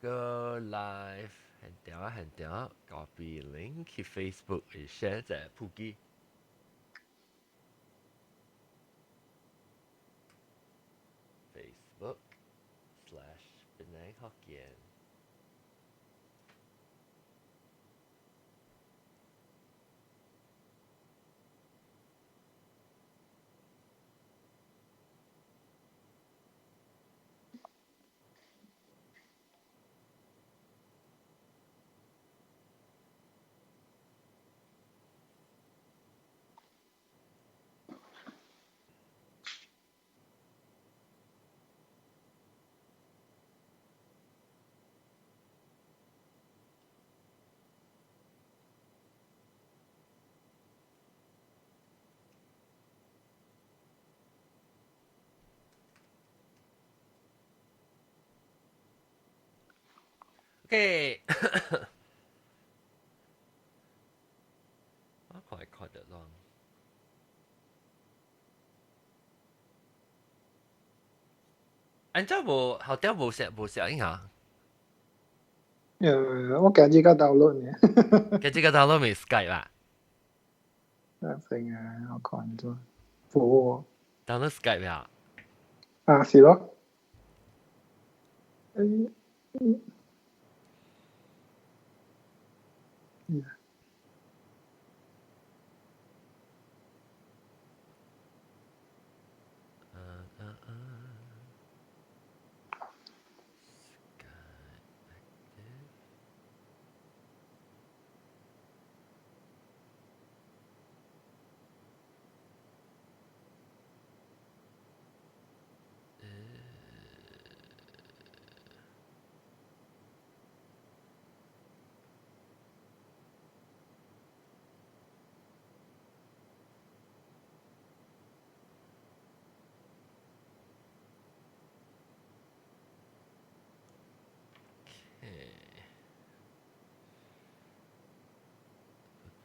Go live，很屌啊，很屌，copy link 去 Facebook share 在普及。Facebook slash Penang Hokkien。OK，我看看得啷。按照無後條無寫無寫應下。我今日個 download 呢。今日個 download 咪 Skype 啦。等陣啊，我看咗。冇。 download Skype 啊？啊，是咯。誒。嗯。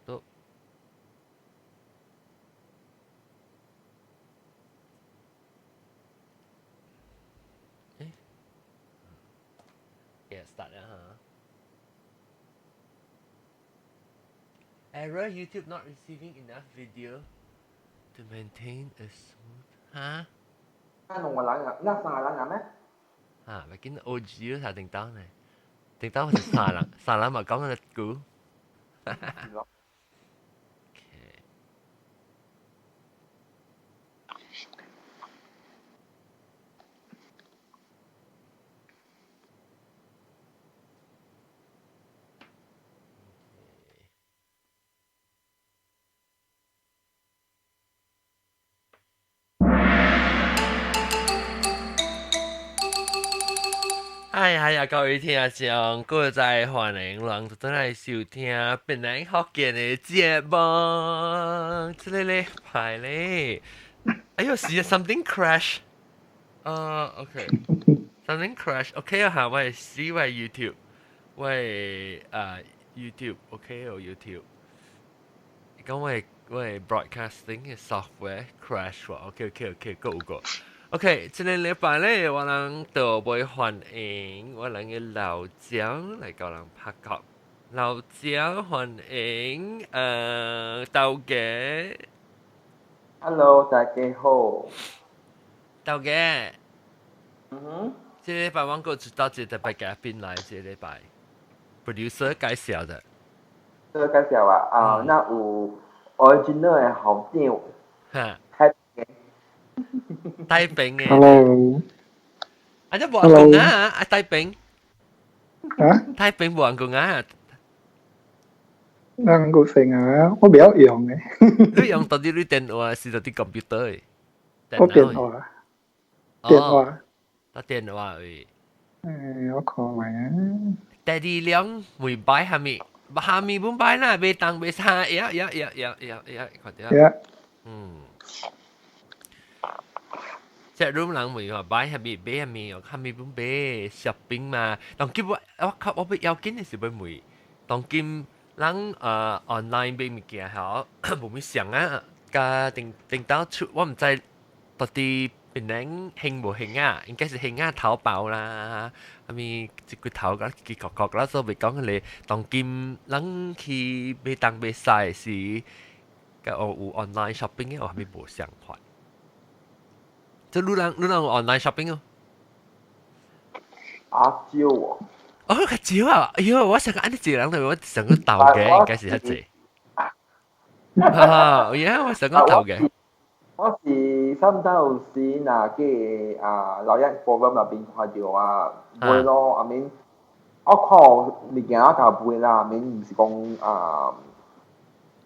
都。誒，Yeah, start 啦嚇。Error YouTube not receiving enough video to maintain a smooth 嚇。啊，兩個人啊，那三個人啊咩？啊，咪見 OG 咯，睇定當呢？定當是三人，三人嘛講緊個股。係係啊，各位聽眾，各在歡迎人轉來收聽檳榔福建的節目。這個禮拜咧，哎呦，是 something crash。啊，OK，something crash。OK 啊，嚇，我係試我 YouTube，我係啊 YouTube，OK 哦 YouTube。講我係 broadcasting 嘅 software crash 喎。OK OK OK，夠個。OK，這個禮拜咧，我人就會歡迎我人嘅老蔣來教人拍角。老蔣歡迎，豆家。 Hello，大家好。豆家。嗯哼。這個禮拜我閣知道這個特別嘉賓來，這個禮拜 producer 介紹的。這個介紹啊，啊，那有 original 的校長。哈。太帶兵嘅。 Hello。啊，這無人講啊，啊帶兵。啊？帶兵無人講啊。人個成啊，我袂曉用嘅。你用到底你電話是到底 computer 嘅？我電話。電話。打電話喂。誒，我看覓啊。第二兩每擺蝦米，蝦米本擺啦，袂當袂啥，呀呀呀呀呀呀，看到。嗯。即係 room 人會話買係咪買係咪係咪本買 shopping 嘛？當今我我靠我要要緊的是要問，當今人online 買物件吼，無咩上啊，加定定到出我毋知到底檳城興無興啊？應該是興啊，淘寶啦，啥物一骨頭甲結角角啦，所以講你當今人去買東買西時，佮有 online shopping 嘅，有啥物無相款？這你人有 online shopping 哦？啊少喎。哦，較少啊！哎喲，我想講按呢一個人就我想講豆嘅，應該是較濟。啊，呀，我想講豆嘅。我是差不多有時若去啊老一 forum 內邊看著啊買咯，I mean 我看物件我較買啦，I mean 毋是講啊。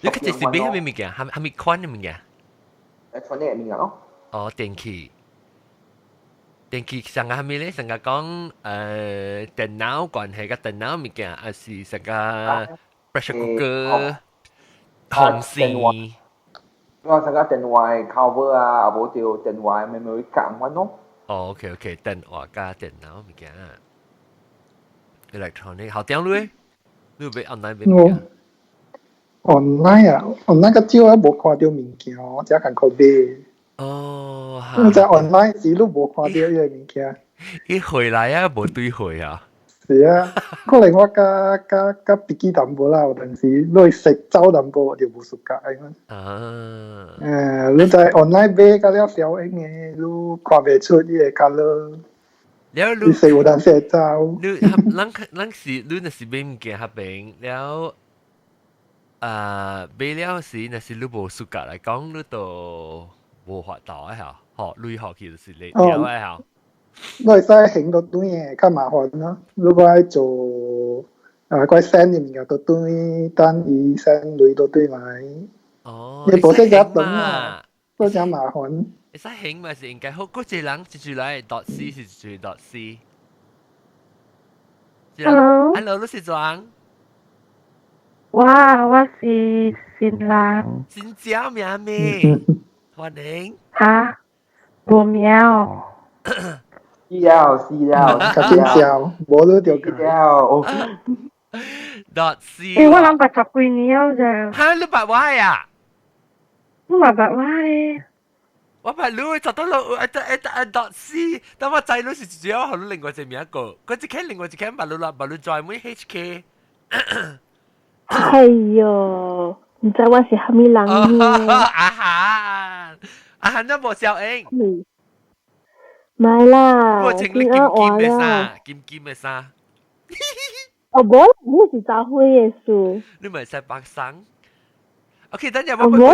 你較濟是買啥物物件？啥啥物款的物件？誒，款的物件咯。哦，電器。電器上個啥物咧？上個講電腦關係佮電腦物件，還是上個 pressure cooker、風扇？我上個電話的 cover 啊，無就電話的 memory card 款咯。哦，OK OK，電話佮電腦物件，electronic 好點你？你有買 online 買物件？ online 啊，online 較少啊，無看著物件，我只艱苦買。哦，我在 online 時都無看著伊個物件。伊回來啊，無對貨啊。是啊，可能我較較較 picky 淡薄啦，有陣時你會色走淡薄就無 suka 啊。你在 online 買甲了小英的，你看袂出伊個 colour。了你色有當時會走。你咱咱是你若是買物件彼邊了，啊買了時若是你無 suka 來講，你就無法度的嚇，吼，鐳予去就是你了的嚇。你會使還倒轉的，較麻煩咯。如果愛做啊，該 send 的物件倒轉，等伊 send 鐳倒轉來。哦，你無說較長啊，都誠麻煩。會使還嘛是應該好，嗰一個人一句來 dot C 是一句 dot C。 Hello。 Hello，你是怎？我是新人。新正名咩？歡迎。哈？無名。是了是了，較緊笑，無你就了。 dot C。欸，我人捌十幾年了咋？哈，你捌我呀？我嘛捌我咧。我捌你，就到落一一一 dot C，但我知你是主要予你另外一個名個，佢一間另外一間捌你啦，捌你專門 HK。哎喲，毋知我是啥物人呢？阿涵，阿涵都無小英。唔啦，我穿你金金的衫，金金的衫。哦，無，你是雜花的事。你咪使白衫。OK，等陣我無啦，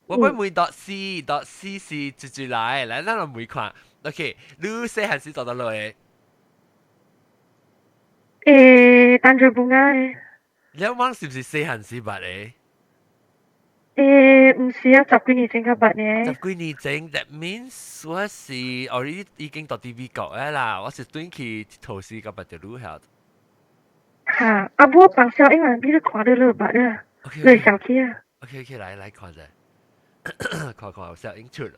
我欲問 dot C dot C 是一一來，來咱來問看。OK，你細漢時做佗落的？欸，Tanjung Bungah。你講是毋是細漢時捌的？欸，毋是啊，十幾年前較捌呢。十幾年前，that means 我是 already 已經到佇美國的啦，我是轉去𨑨迌時佮捌著你遐。哈，啊無放小英啊，你看著你捌啊，你小氣啊。 OK OK，來來看者，看看有小英出了。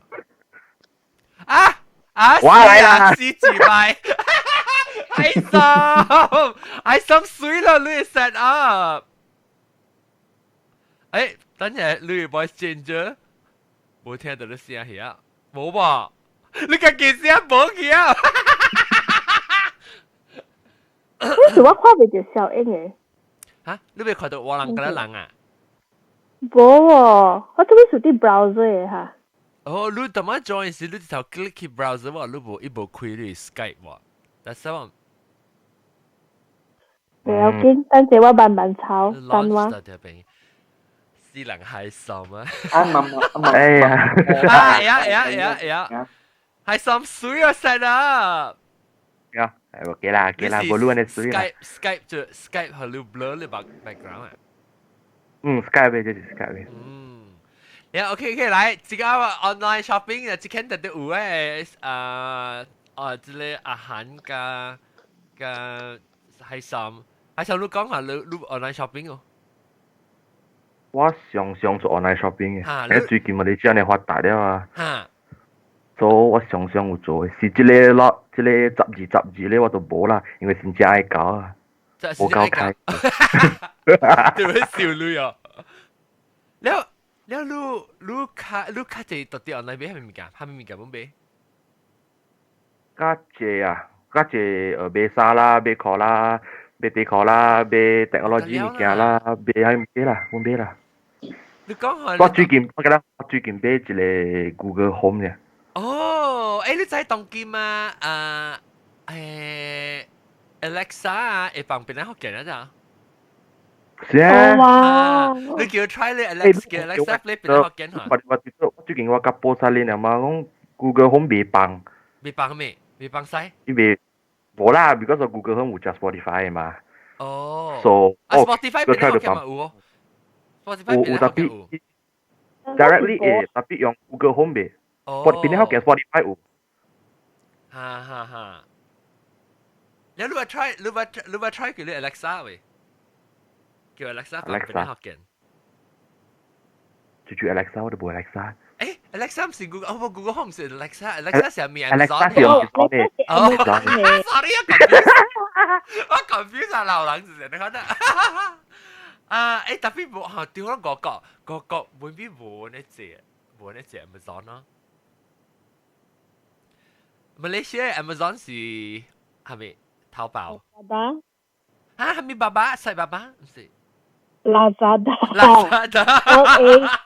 啊啊！我來啦！死幾擺？愛心愛心水了，你 set up。欸，等下你 voice changer，無聽到你聲遐，無吧？你家己聲無去啊？為什麼看袂著小英的？哈？你袂看著我人佮人啊？無哦，我這邊是佇 browser 的哈。哦，你怎麼 join 時，你直頭 click 去 browser 喎，你無伊無開你 Skype 喎，但是我。不要緊，等陣我慢慢抄，等我。死人害心啊！啊媽媽，哎呀！哎呀呀呀呀！害心水啊，set up。呀，哎，給啦給啦，無路安呢水啦。 Skype Skype 就 Skype 和你 blur 你 background 啊。嗯，Skype 就是 Skype。嗯。呀，OK OK，來，這個 online shopping 啊，這間特別有誒，啊啊，這個阿韓佮佮海心，海心你講下你你 online shopping 哦。我常常做 online shopping 嘅，誒最近嘛你知你發達了啊。所以我常常有做的，是這個咯，這個12、12咧我都無啦，因為真正愛交啊，無夠開。對唔笑你啊？了，了你你較你較濟到底 online 買啥物物件？啥物物件攏買？較濟啊，較濟買衫啦，買褲啦，買底褲啦，買 technology 物件啦，買啥物件啦，攏買啦。你講下。我最近我記得我最近買一個 Google Home 呢。哦，你知當今啊？啊，Alexa 啊，會放邊個福建啊？咋？是啊。哇！你叫 try 你 Alexa 叫 Alexa 你邊個福建嚇？我最近我甲波薩你嘛，講 Google Home 未放。未放咩？未放使？因為無啦，because Google Home 有食 Spotify 嘛。哦。 So，啊 Spotify 邊個福建嘛有哦？Spotify 有有特別 directly 會特別用 Google Home 未？哦。邊個福建 Spotify 有。哈哈哈。你你話 try 你話你話 try 叫你 Alexa 喂？叫 Alexa 放邊個福建？就住 Alexa 我都冇 Alexa。 Alexa 唔是 Google，哦 Google Home 是 Alexa，Alexa 是咪 Amazon 是用 Amazon 的。哦，sorry 啊，confuse，我 confuse 啊，老人是你看得。啊，特別無嚇，對我外國，外國未必無呢隻，無呢隻 Amazon 咯。馬來西亞 Amazon 是係咪淘寶？爸啊，係咪爸爸？細爸爸唔是。 Lazada。 Lazada。 L A。啊！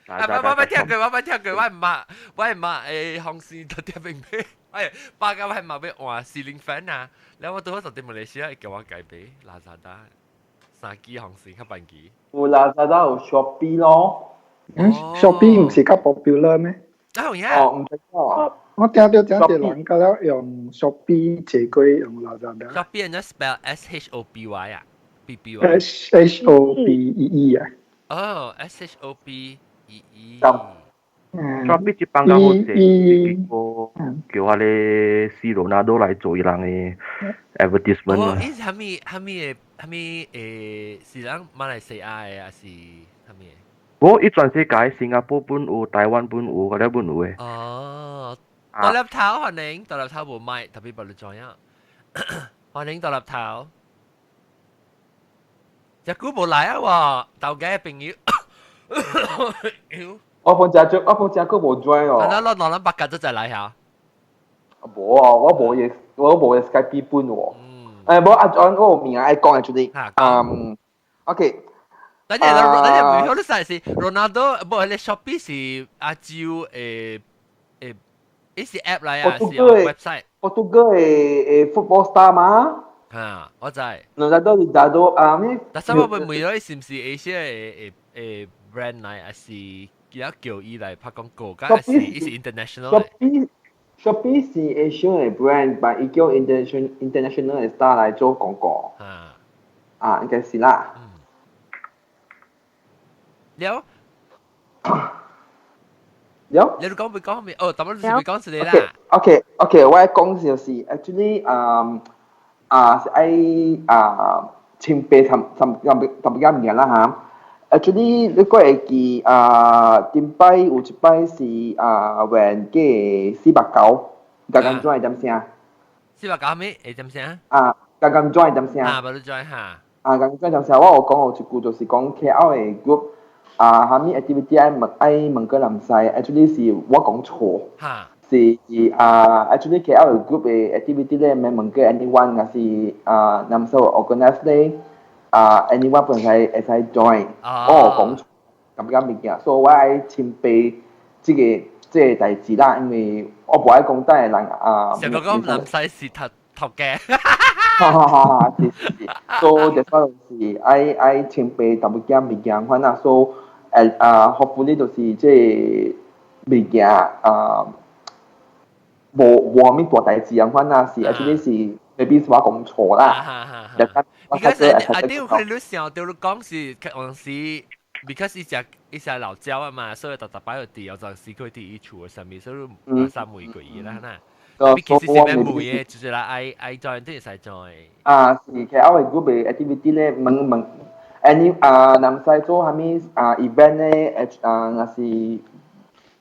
我我聽過，我聽過，我唔捌，我唔捌紅線特啲並買，哎，巴家我係嘛要換 ceiling fan 啊，然後我拄好就佇馬來西亞叫我改買 Lazada，三支紅線較便宜。有 Lazada 有 Shopee 咯。嗯，Shopee 唔是較 popular 咩？啊，有影。哦，唔知哦。我聽到真濟人甲了用 Shopee 坐過用 Lazada。 Shopee 係 spell S H O B Y 啊，B B Y。 S H O B E E 啊。哦，S H O B E E。 Shopee 這幫較好勢，個叫我咧 C 羅納多來做伊人的 advertisement。哦，伊是蝦米蝦米的蝦米是人馬來西亞的，還是蝦米的？我伊全世界，新加坡本有，台灣本有，嗰啲本有的。哦，大粒頭歡迎，大粒頭無買，特別無你知影。歡迎大粒頭。隻久無來啊喎，頭家朋友。我本只我本只久無 join 哦。啊，咱咱咱北角都再來下。無啊，我無嘢，我無 Skype 本喎。無阿 John，我有物愛講嘅就是，嗯，OK。等陣，等陣，唔好你實是 Ronaldo，無，你 Shopee 是亞洲伊是 app 來啊，是 website。波多哥的 football star 嘛？嚇，我知。 Ronaldo 是達到啊咩？但是我問問咗，是唔是 Asia 的 brand 來，還是其他叫伊來拍廣告？還是伊是 international？ Shopee 是 Asia 的 brand，但伊叫 international 的 star 來做廣告。啊，啊，應該是啦。了。了。你講未講未？哦，但係你是未講一個啦。 OK，我講就是 actually 啊是愛啊清白淡淡淡淡薄仔物件啦嚇。Actually 你閣會記啊？頂擺有一擺是啊，when 個四百九，剛剛轉點聲？四百九咩？會點聲？啊，剛剛轉點聲？啊，無你轉哈。啊，剛剛轉點聲？我有講有一句就是講 KL 的 group 啊，啥物 activity 愛問愛問過南西，actually 是我講錯。是啊，actually KL 的 group 的 activity 咧，免問過 anyone，若是啊南西 organize 咧。啊，anyone 本使會使 join，我有講錯感覺物件，所以我愛清白這個代誌啦，因為我無愛講等下人啊。成個講南西是頭頭家。哈哈哈！哈，是是是，所以就講是愛愛清白淡薄仔物件，反正所以啊，hopefully 就是這個物件啊，無無啥物大代誌啊，反正是 actually 是 maybe 是我講錯啦。 Because I think 佢你想到你講是有陣時，because 伊隻老鳥啊嘛，所以逐逐擺有佇有陣時佢佇伊厝的上面，所以馬上問過伊啦，嗱。其實是免問的，就是啦，愛愛 join 都會使 join。啊，是 KL 的 group 的 activity 咧，問問 any 啊，南西做啥物啊 event 咧，啊，若是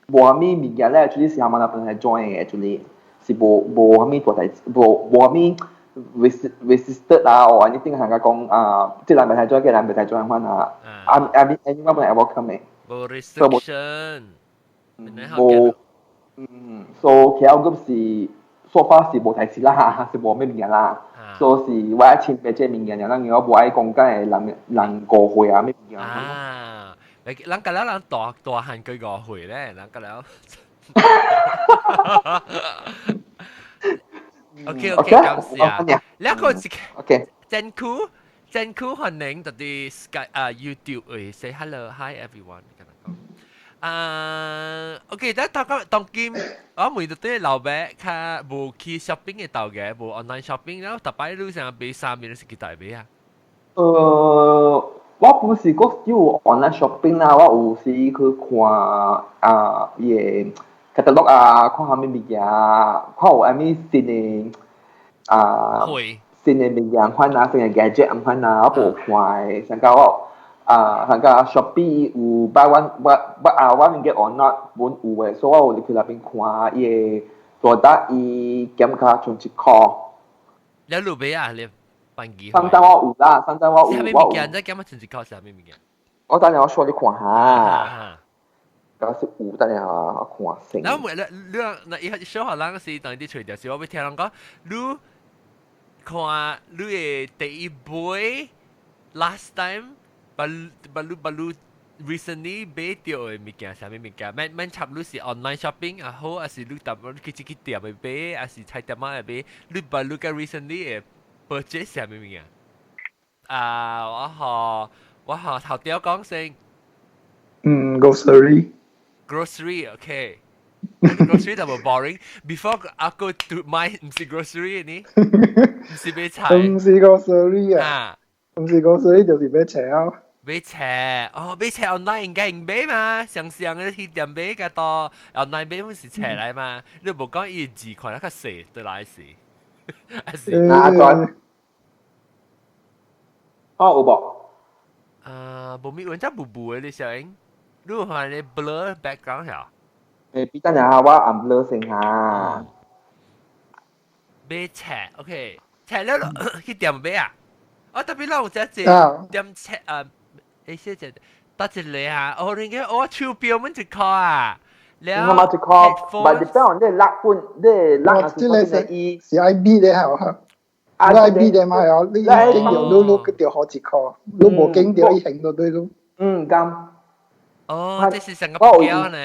無啥物物件咧，actually 是冚唪唥本係 join 嘅，actually 是無無啥物大代，無無啥物。resisted 啊，或 anything 行家講啊，這人袂使做，這人袂使做樣款啊。啊啊，邊我本來 welcome 嘅。無 restriction。無，嗯，所以 KL Group 是 so far 是無代誌啦，是無咩物件啦。所以是我愛親別這物件，人我無愛講緊的人人誤會啊咩物件。啊，人個了人大大漢佢誤會咧，人個了。OK OK，感謝。兩個是 OK。真酷，真酷，歡迎到啲 Sky 啊 YouTube 誒，say hello hi everyone 咁樣講。啊，OK，但當講當今，我每日對老爸較無去 shopping 嘅頭嘅，無 online shopping，然後逐擺你成日買衫，你是去佗買啊？我不是講有 online shopping 啦，我有時去看啊，伊個 catalog 啊，看啥物物件，看有啥物新的啊，新的物件款啊，新的 gadget 款啊，我無看的，上到我啊，上個 Shopee 有 buy one 我我啊，one get or not 本有的，所以我有入去內邊看伊個 product，伊減價剩一箍。你有買啊？你辦機上陣我有啦，上陣我有。啥物物件？你減啊剩一箍啥物物件？我等下我 show 你看下。嗰是有，等下我看先。然後你你那伊小學人是當啲隨條是我欲聽人講，你看你的第一杯 last time，把把你把你 recently 買著的物件，啥物物件？免免插你是 online shopping 也好，還是你搭去去店去買，還是菜店仔買，你把你個 recently 的 purchase 啥物物件？啊，我學我學頭條講先。嗯，grocery。 Grocery, okay. Grocery 就無 boring. Before 阿哥 to 買毋是 grocery 呢？毋是買菜。毋是 grocery 啊。毋是 grocery 就是買菜啊。買菜，哦，買菜 online 應該用買嘛，常常你去店買較多，online 買本是冊來嘛。你無講伊字看得較細，對來是。還是哪個？哦，有無？啊，無咪揾只霧霧的你小英。你有看你 blur background 嚇？誒，比等下我按 blur 先嚇。買冊，OK，冊了咯，去店買啊？哦，特別咱有只隻店冊啊，誒，小隻，多一個啊，哦，你個我手錶阮一箍啊，了。我嘛一箍，但是變你落本，你落這個是是愛比的嚇，啊，愛比的嘛哦，你經到你你就好一箍，你無經到伊行到對咯。嗯，咁。哦，這是成個表呢。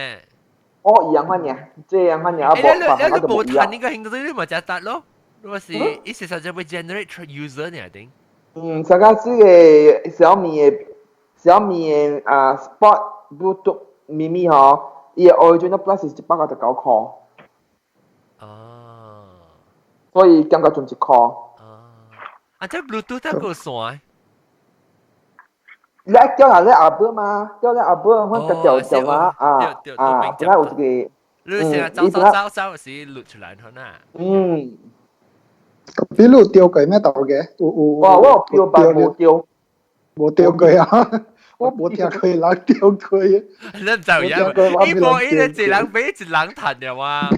哦，一樣款爾，這樣款爾，欸，你你你無彈呢個行到對，你咪就得咯。如果是，伊是實際會 generate user 呢定。嗯，上個這個小米的小米的啊 Sport Bluetooth Mini 吼，伊的 Original price 是199箍。哦。所以減到剩一箍。哦。啊，這 Bluetooth 得個線。你叫人咧阿伯嘛，叫咧阿伯，我就掉掉嘛，啊啊，本來有一個，你成日走走走走時錄出來可能。嗯。比如丟過咩豆嘅？有有。我我有丟，但無丟。無丟過啊！我無聽過人丟過。你唔知有伊無伊咧一人買一人趁了嘛？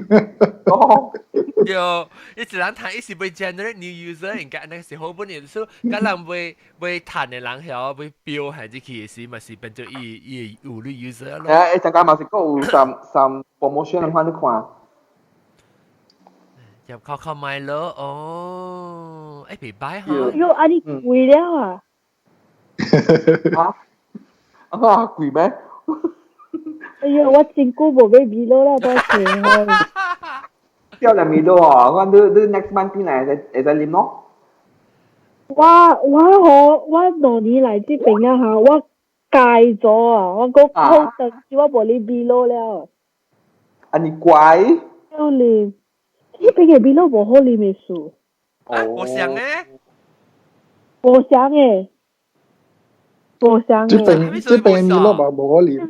哦。對，伊一人趁，伊是欲 generate new user，應該那個是好本嘅，所以甲人欲欲趁的人曉欲標下入去時，嘛是變做伊伊有你 user 咯。誒，陣間嘛是閣有三三 promotion 款你看。入扣扣買咯，哦，欸袂歹吼。喲，按呢貴了啊！啊？啊貴咩？哎呀，我真久無買 Milo 啦，多錢啊！叫兩 Milo 哦，我你你 next month 轉來會會使啉咯。我我好我2年來這邊啊哈，我戒咗啊，我講好長時我無啉 Milo 了。啊你乖。有啉，這邊的 Milo 無好啉的數。哦。無相的。無相的。無相的。這邊這邊 Milo 嘛無好啉。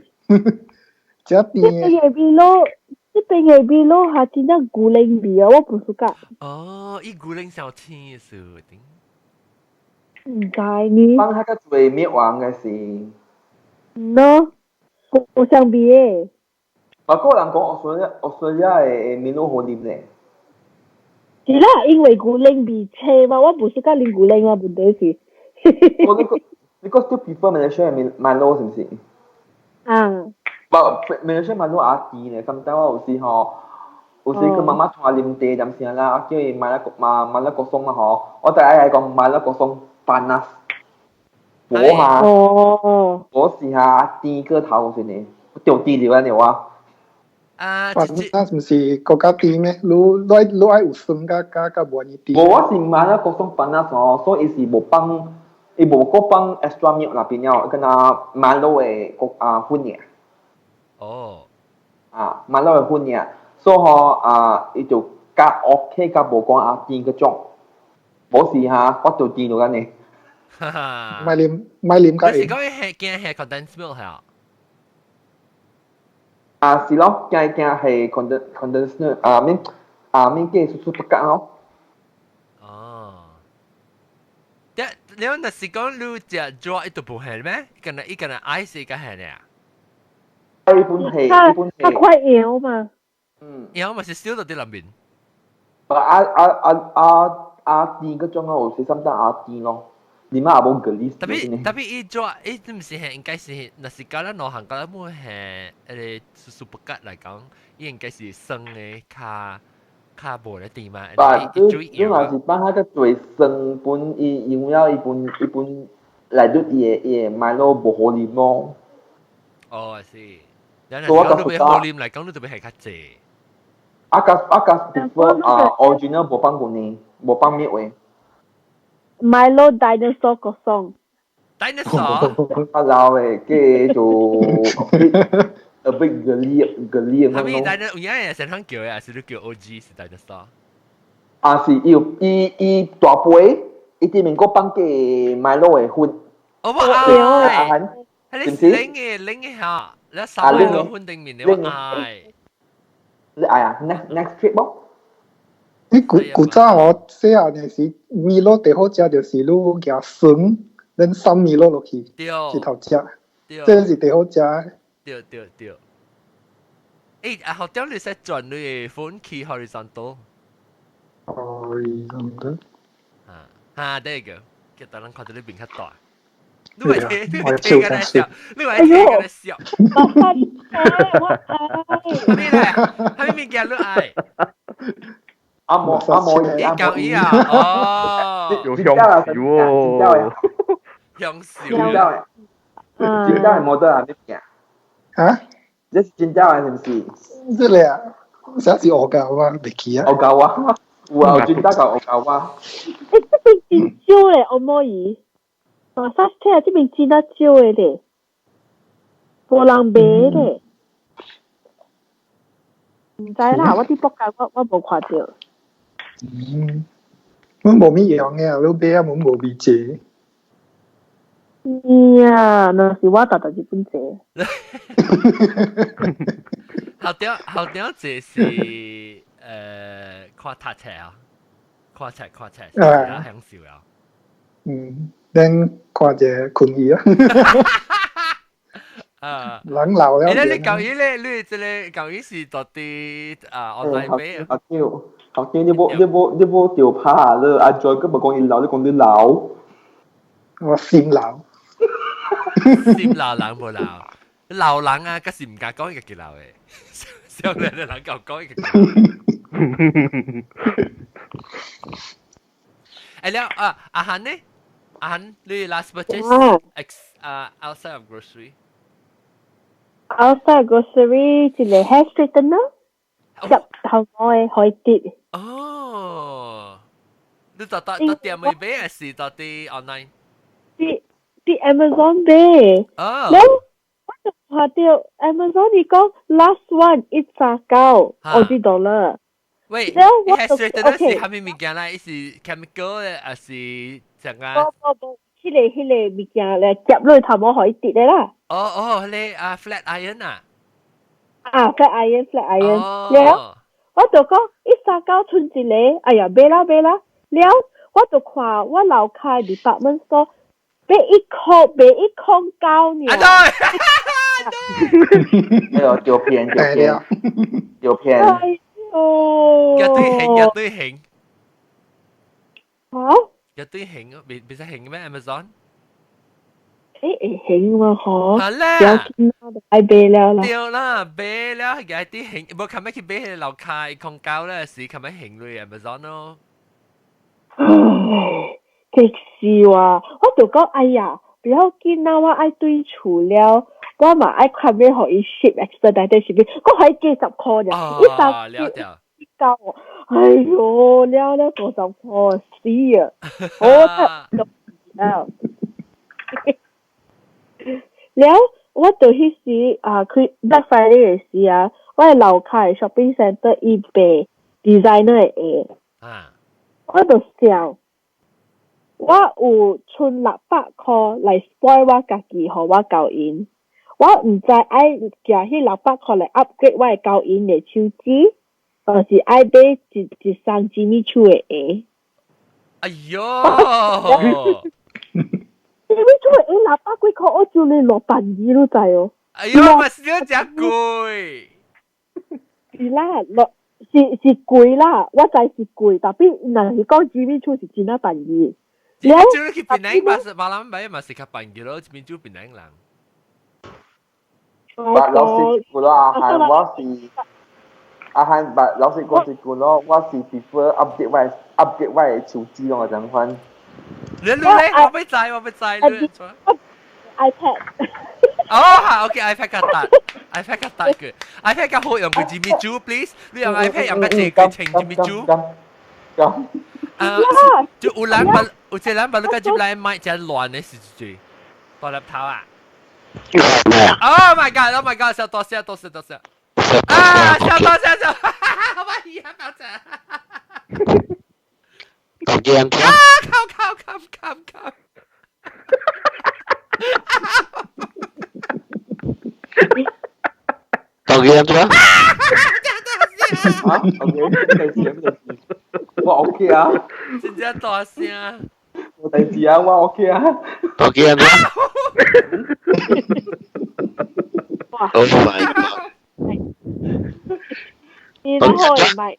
這邊的 Milo。這邊的 Milo 哈真正牛奶味啊，我不 suka。哦，伊牛奶小甜是頂。毋知呢。放較較濟蜜黃嘅是。喏，無相味的。不過人講澳大利亞的 Milo 好啉咧。是是啦，因為牛奶味青嘛，我無是佮啉牛奶嘛，問題是。我你個 still prefer Malaysia 嘅 Milo 是唔是？啊。不，Malaysia Milo 也甜咧，咁但我有時吼，有時佢媽媽同我啉茶點先啦，叫伊買粒買買粒 kosong 嘛吼，我第一係講買粒 kosong panas。我哈，我是哈甜過頭先呢，我掉甜了啊你話。啊，反正唔是國家甜咩？你你愛有酸加加加無呢甜。無，我是買粒 kosong panas 哦，所以伊是無放，伊無閣放 extra milk 那邊了，敢若 Milo 的個啊粉爾。啊，Milo 的粉爾，所以吼啊，伊就較 OK，較無講啊甜嗰種。無是哈，我就甜了安呢。哈哈。買啉買啉較你是講係驚係 condensed milk 係啊？啊，是咯，驚驚係 condensed 啊，免啊免加 susu pekat 咯。哦。你你若是講你食紙伊就無係咩？敢若伊敢若 ice 個係呢？一般係，一般係。較快搖嘛。搖嘛是燒到佇內面。啊啊啊啊啊甜嗰種啊，有時心得啊甜咯。你媽也無個你。 Tapi tapi 伊紙伊毋是係應該是，若是講咱兩項講咱冇係迄個 susu pekat 來講，伊應該是酸的較較無咧甜嘛。但你你若是放較濟酸本，伊因為了伊本伊本來對伊的伊的 Milo 無好啉咯。哦，是。咱若是講你欲好啉來講，你就欲下較濟。啊較啊較 prefer 啊 original 無放過呢，無放 milk 的。 Milo dinosaur kosong。 Dinosaur？啊老的，叫做 a bit 格哩格哩咁。係咪 dinosaur？有影係成行叫的，還是你叫 OG 是 dinosaur？啊是，伊有伊伊大杯，伊頂面閣放個 Milo 的粉。哦，我愛。係你拎嘅拎嘅嚇，你三個粉頂面的我愛。你愛啊？Next trip 無？你古古早我細漢的時，Milo 最好食就是你夾酸，恁捎 Milo 落去，一頭食，這是最好食。對對對。欸，啊，學長你使轉你的 phone 去 horizontal。 Horizontal。啊，哈，對個，叫大人看到你面較大。你咪聽，你咪聽緊笑，你咪聽緊笑。我愛。咩咧？係咩物件你愛？阿毛阿毛你講伊啊？哦，有香燒哦，香燒。真正的，真正的摩托啊，咩物件？啊？這是真正的是毋是？這個啊，啥是烏膠啊？袂記啊。烏膠啊，有啊，有真正夠烏膠啊。欸，這邊真少咧，烏毛魚。馬薩車啊，這邊真啊少的咧，無人買咧。毋知啦，我佇北港我我無看著。嗯，阮無物用的啊，你買啊，阮無味濟。呀，那是我逐逐日本坐。校長校長這是看讀冊啊，看冊看冊，啊享受啊。嗯，咱看者困去啊。啊，人老了。欸，你舊年咧，你這個舊年是到底啊 online 買啊？學長，學長，你無你無你無著拍啊！你阿 Joy 閣無講伊老，你講你老。我心老。心老人無老，老人啊，閣是毋敢講伊家己老的。少年的人夠講伊家己。欸了啊，阿韓呢？阿韓，你 last purchase ex 啊 outside of grocery？ Outside grocery 一個 hair straightener，入頭毛的可以跌。哦，你到到到店裡買還是到佇 online？佇佇 Amazon 買。哦。了，我就看著 Amazon 伊講 last one 139澳幣 dollar。喂，了我 hair straightener 是啥物物件啦？伊是 chemical 的，還是怎啊？無無無，彼個彼個物件來夾落頭毛可以跌的啦。哦哦，彼個啊 flat iron 啊。啊，flat iron flat iron。了，我就講139賰一個，哎呀，買啦買啦。了，我就看我樓跤 department store 買一箍買1箍9爾。啊對。哎呦，著騙著騙，著騙。哎喲。絕對型，絕對型。嚇？一堆興啊，未未使興咩？Amazon？欸，會興嘛嗬？係啦。不要緊啦，愛買了啦。對啦，買了係啲興，無琴日去買彼個樓跤空膠咧，是琴日興落 Amazon 咯。唉，激死我！我就講，哎呀，不要緊啦，我愛對厝了，我嘛愛看欲予伊 ship expedited shipping，我還幾十箍爾，一三了了一九，哎喲，了了50箍，死啊！我真了。了，我就彼時啊，佢 Black Friday 的時啊，我喺樓跤的 shopping center 伊賣 designer 的鞋，我就想，我有賰600箍來 spoil 我家己，予我交𪜶。我毋知愛寄彼六百箍來 upgrade 我的交𪜶的手指，抑是愛買一一雙 Jimmy Choo 的鞋。哎喲！ Jimmy Choo 的鞋600幾箍，我就你落便宜你知哦。哎喲，嘛是真貴。是啦，落是是貴啦，我知是貴，tapi 若是講 Jimmy Choo 是真仔便宜。了，就去檳城嘛是馬蘭買嘛是較便宜咯，這邊做檳城人。但老實講咯，阿漢我是阿漢，但老實講一句咯，我是 prefer update 我的手機咯，這樣款。你你咧，我欲知，我欲知。 iPad。哦，好，OK，iPad 較大，iPad 較大個，iPad 較好用過 Jimmy Choo，please。你用 iPad 用較濟過穿 Jimmy Choo。咁。啊，就有人把有一個人把你個入來買只亂的是最大粒頭啊！Oh my god! Oh my god! 小多謝，多謝，多謝。啊！小多謝，小，好吧，呀，表姐。講幾啊！靠靠靠靠靠！講幾多？啊，OK，咩事啊？咩事？我 OK 啊。真正大聲。無代誌啊，我 OK 啊。講幾多？Oh my god！你都可以買。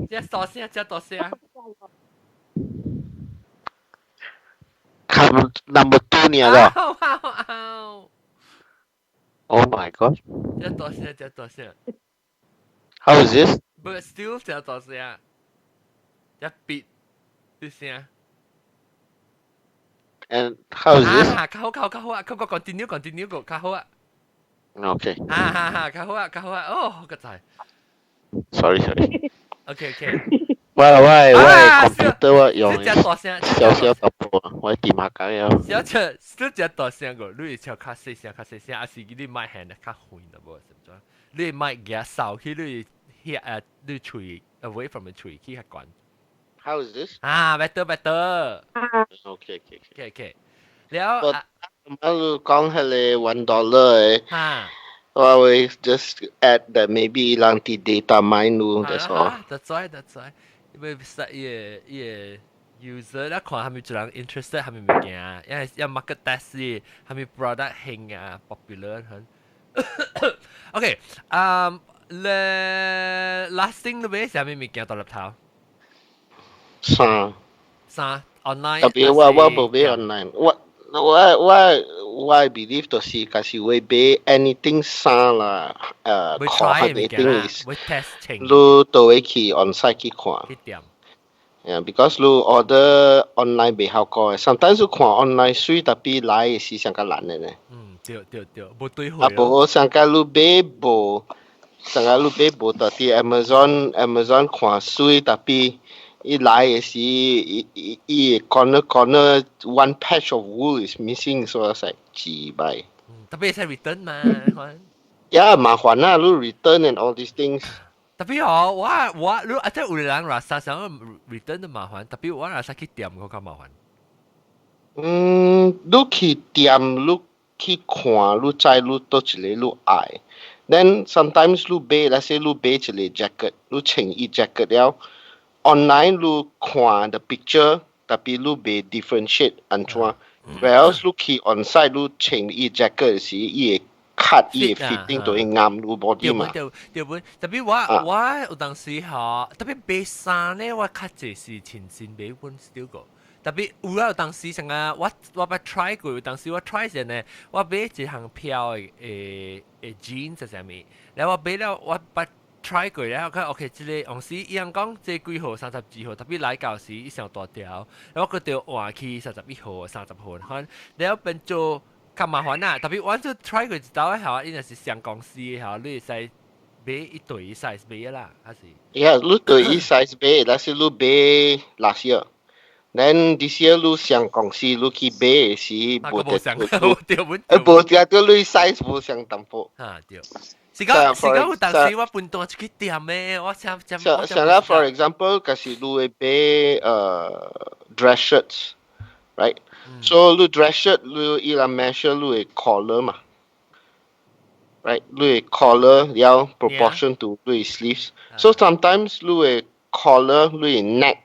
這大聲，這大聲。看 number two 呢個。Oh my god！這大聲，這大聲。 How is this？ But still 這大聲，這別啲聲。 And how is this？啊，較好，較好，較好啊！較個 continue continue 個較好啊。 OK。哈哈哈，較好啊，較好啊！哦，個仔。 Sorry sorry。 OK OK。我我 computer 我用小小淡薄，我電話講了。小隻小隻大聲個，你會唱較細聲，較細聲，還是你麥喊得較遠的無？是毋是？你麥舉掃去你遐誒，你喙 away from 個喙去較懸。 How is this？啊，better better。 OK OK OK OK。了，我講彼个 $1 的，我會 just add that maybe 人佇 data mine 咯，that's all。 That's why that's why。因為實伊个伊个 user 咧看係咪有人 interested 係咪物件，因為要 market test 係咪 product 興啊 popular 很。OK，嗯，咧 last thing 你買啥物物件大粒頭？衫。衫 online。特別我無買 online，我 believe 就是假是會買 anything 衫啦，看 anything is，你都會去 on site 去看。去店。 Yeah, because 你 order online 袂效果的，sometimes 你看 online 水，tapi 來的是上較難的呢。嗯，對對對，無對貨。啊，無上較你買無，上較你買無，佇 Amazon 看水，tapi 伊來的時，伊伊伊 corner corner one patch of wool is missing, so I was like 幾擺。 Tapi 會使 return 嘛？ Yeah，麻煩啦，你 return and all these things。 Tapi 哦，我我你啊，即有人垃圾想 return 都麻煩，tapi 我垃圾去店閣較麻煩。嗯，你去店，你去看，你知你佗一个你愛。Then sometimes 你買，let's say 你買一個 jacket，你穿伊 jacket 了。Online 你看 the picture，tapi 你袂 differentiate 按怎，whereas 你去 on site 你穿伊 jacket 時，伊會 cut 伊 fitting 對啱你 body 嘛。對對本，特別我有當時吼，特別買衫咧，我較濟是親身買本少個。特別有啊，有當時成啊，我捌 try 過，有當時我 try 時呢，我買一項飄的 jeans 啥物，然後我買了我捌 try 過了，看 OK，這個當時伊人講這幾號32號，特別來到時伊上大條，然後我閣著換去31號、30號，可然後變做較麻煩啦。特別我就 try 過一道的，伊若是上公司的吼，你會使買一對 size 買啦，還是？ Yeah，你對伊 size 買，但是你買 last year。Then this year 你上公司你去買時，無得相，對本。無得對你 size 無相淡薄。哈對。是講有當時我分單出去店的，我想想。像啦，for example，假是你會買dress shirts，right？So 你 dress shirt 你伊來 measure 你的 collar 嘛，right？你的 collar 了 proportion to 你的 sleeves。So sometimes 你的 collar 你的 neck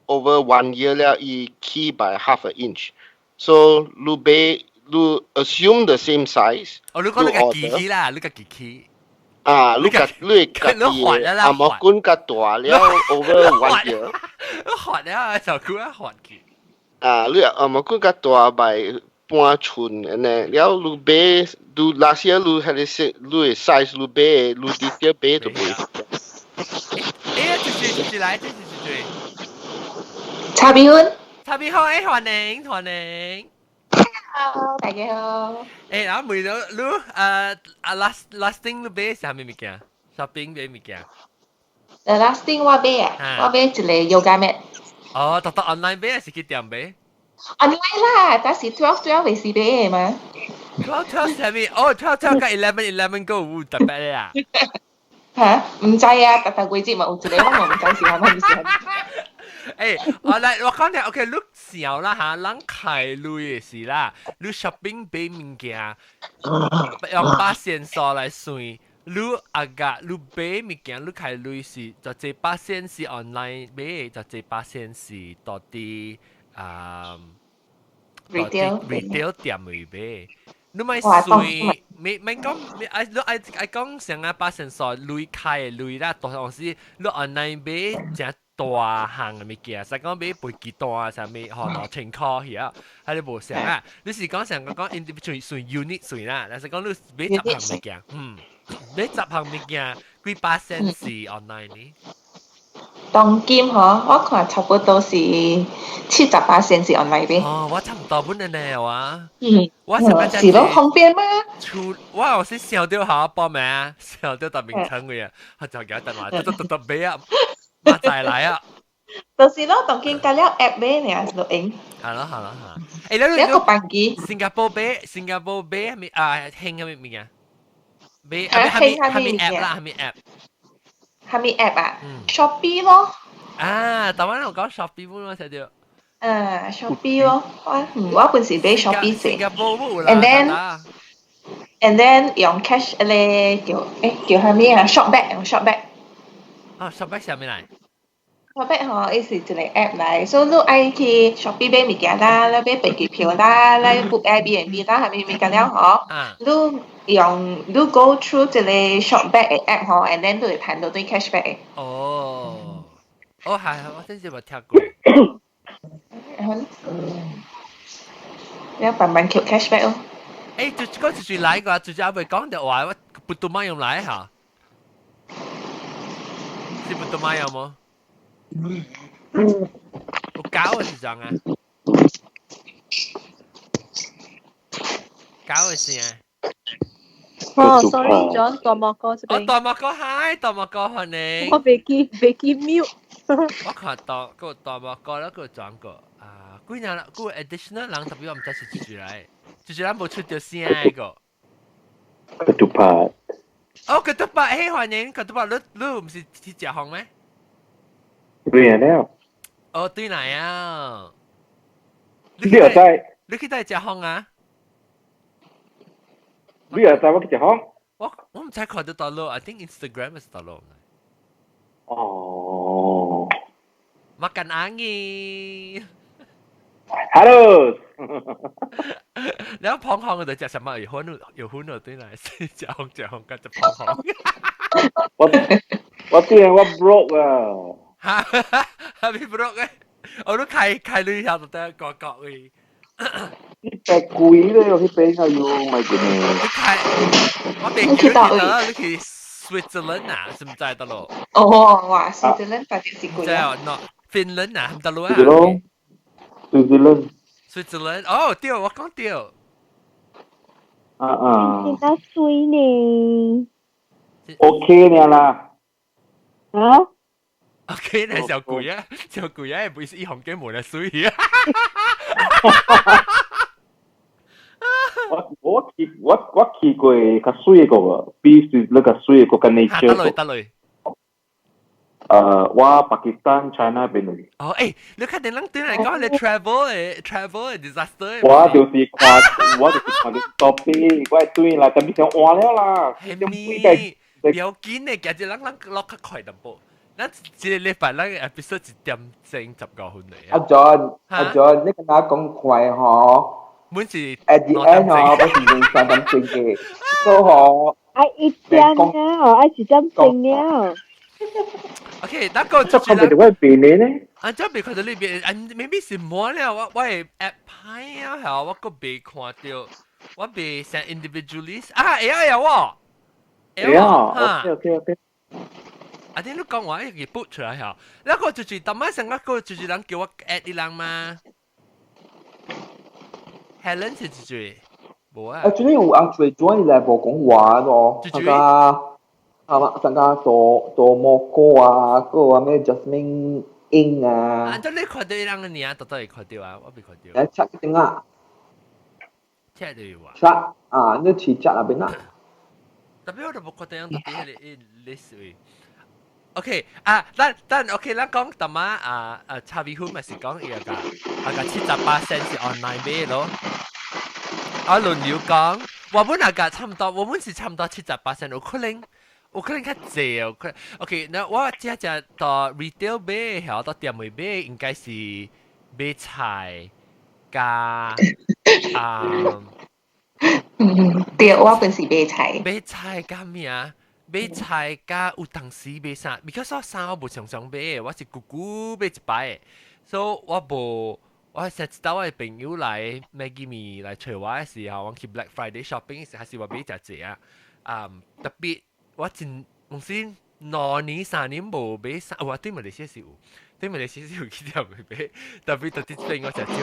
over one year 了，伊起 by half a inch。So 你買你 assume the same size。哦，你講你個機器啦，你個機器。啊，你個你家己阿毛管較大了，over one year。滑了，就佢一滑去。啊，你阿毛管較大 by 半寸按呢，了你買，你 last year 你係你你的 size 你買，你 this year 買就袂。哎，就是來，就是對。茶比芬。茶比好，哎，歡迎歡迎。 Hello，大家好。誒，啊，問到你，last thing 你買啥物物件？shopping 買物件？ The last thing 我買啊，我買一個 yoga mat。哦，特特 online 買還是去店買？online 啦，但是 12/12 是買的嘛。 12/12 啥物？哦，12/12 佮 11/11 閣有特別的啊？嚇？毋知啊，逐逐季節嘛有一個，我嘛毋知是啥物事。誒，我來我講聽，OK，你想啦嚇，咱開鐳的是啦，你 shopping 買物件，用百仙數來算，你阿個你買物件，你開鐳是就這百仙是 online 買，就這百仙是到底啊 retail retail 店裡買。你咪算，未未講，愛你愛愛講成啊百仙數鐳開的鐳啦，到時你 online 買誠大項的物件，使講買飛機單啊，啥物吼2000箍遐，係你無相啊。你是講上講 individual 算 unit 算啦，但是講你買十項物件，買十項物件幾巴仙是 online 呢？當今嗬，我看差不多是70%是 online 買。哦，我差唔多本的呢，我。我是咯，方便嗎？厝我有時想到下報名，想到特名稱嘅，我就記得話，特特特買啊！馬仔來啊！就是咯，當今加了 app 買呢，就用。係咯係咯係。誒，你一個辦機。新加坡買，新加坡買係咪啊？興係咪物件？買係咪係咪 app 啦？係咪 app？係咪 app 啊？Shopee 咯。啊，台灣人講 Shopee 本我睇到。啊，Shopee 咯，我本時買 Shopee 新加坡冇啦。 And then 用 cash 咧叫叫係咩啊？Shopback 用 Shopback。啊，Shopback 啥物來？ Shopback 吼，伊是一個 app 來，所以你愛去 Shopee 買物件啦，你買飛機票啦，你 book Airbnb 啦，啥物物件了吼，你用你 go through 一個 Shopback 的 app 吼，and then 你會賺到對 cashback。哦，哦係，我真是冇聽過。你慢慢扣 cashback 哦。誒，就嗰時來個，就阿未講到話，我不都買用來嚇。是不都買有冇？有搞的是怎啊？搞的是啊？哦，sorry，John，大馬哥這邊。哦，大馬哥，hi，大馬哥歡迎。我未記 mute。我看到個大馬哥啦，個轉過啊，幾年啦，個 additional 人特別我毋知是幾時來，就是咱無出到聲個。 Ketupat。哦，ketupat，嘿，歡迎 ketupat，你毋是去食飯咩？對了。哦，對來啊。你又知？你去佗食飯啊？你又知我去食飯？我毋知看到佗落，I think Instagram 是佗落。哦。 Makan angin。Hello。然後胖胖就食什麼？有粉有粉就對啦，食紅食紅跟就胖胖。我之前我 broke 啊。哈哈，係咪 broke 嘅？我都開開旅下就得個個嘅。呢隻貴咧，我去比較要咪嘅呢？你開，我未記得你去 Switzerland 啊，是唔知得咯？哦，哇，Switzerland 反正是貴啊。喏，Finland 啊，唔得咯啊。 Switzerland。 Switzerland，哦，對，我講對。啊啊。真係水呢。 OK 呢啦。啊？ OK 呢，小貴啊，小貴啊，唔是一行嘅冇得水啊。我去過較水個個，比水那個水個較 nature。得類得類。我巴基斯坦、China 邊類。哦，誒，你看定人對嚟講，你 travel 嘅 travel 嘅 disaster。我就是看到 topic，我對啦，特別想換了啦。係咪？不要緊嘅，其實人人落較快淡薄。咱一個禮拜咱個 episode 1點鐘15分嚟。阿 John，阿 John，你跟我講快嗬？每次 at the end 嗬，不是3點鐘嘅，所以嗬。愛一點了，愛1點鐘了。 OK，那個這看到我邊呢？啊，這未看到呢邊，啊，maybe 是滿了，我的 app 歹啊，嚇，我閣未看到，我未成 individualist 啊，會啊會喎，會啊，OK。啊！你講話一個 put 出來嚇，那個就是當晚上個就是人叫我 add 啲人嘛。Helen 是幾歲？無啊。 Actually 有人最 join 來無講話咯，參加係嘛？參加做做蘑菇啊，個啊咩 Jasmine Ing 啊。啊！這你看到人嘅名，到底會看到啊？我未看到。來 check 點啊？check 就有啊。 check 啊，你去 check 那邊啊？特別我都無看到人到底迄個 list 位。OK 啊，咱咱 OK，咱講淡仔啊啊，茶米粉咪是講伊個啊個78%是 online 買咯。啊輪流講，我本來個差唔多，我本是差唔多78%，有可能較濟哦。可能 OK，那我只只到 retail 買，或到店內買，應該是買菜加啊。嗯，對，我本是買菜。買菜加咩啊？買菜加有當時買衫，because 我衫我無常常買，我是久久買一擺，所以我無。我成日知道我的朋友來 Maggie 麵來找我的時候，我去 Black Friday shopping 時，還是我買誠濟啊。啊，特別我真有時2年3年無買衫，我對馬來西亞是有，對馬來西亞是有去店買，特別特別這邊我誠少買。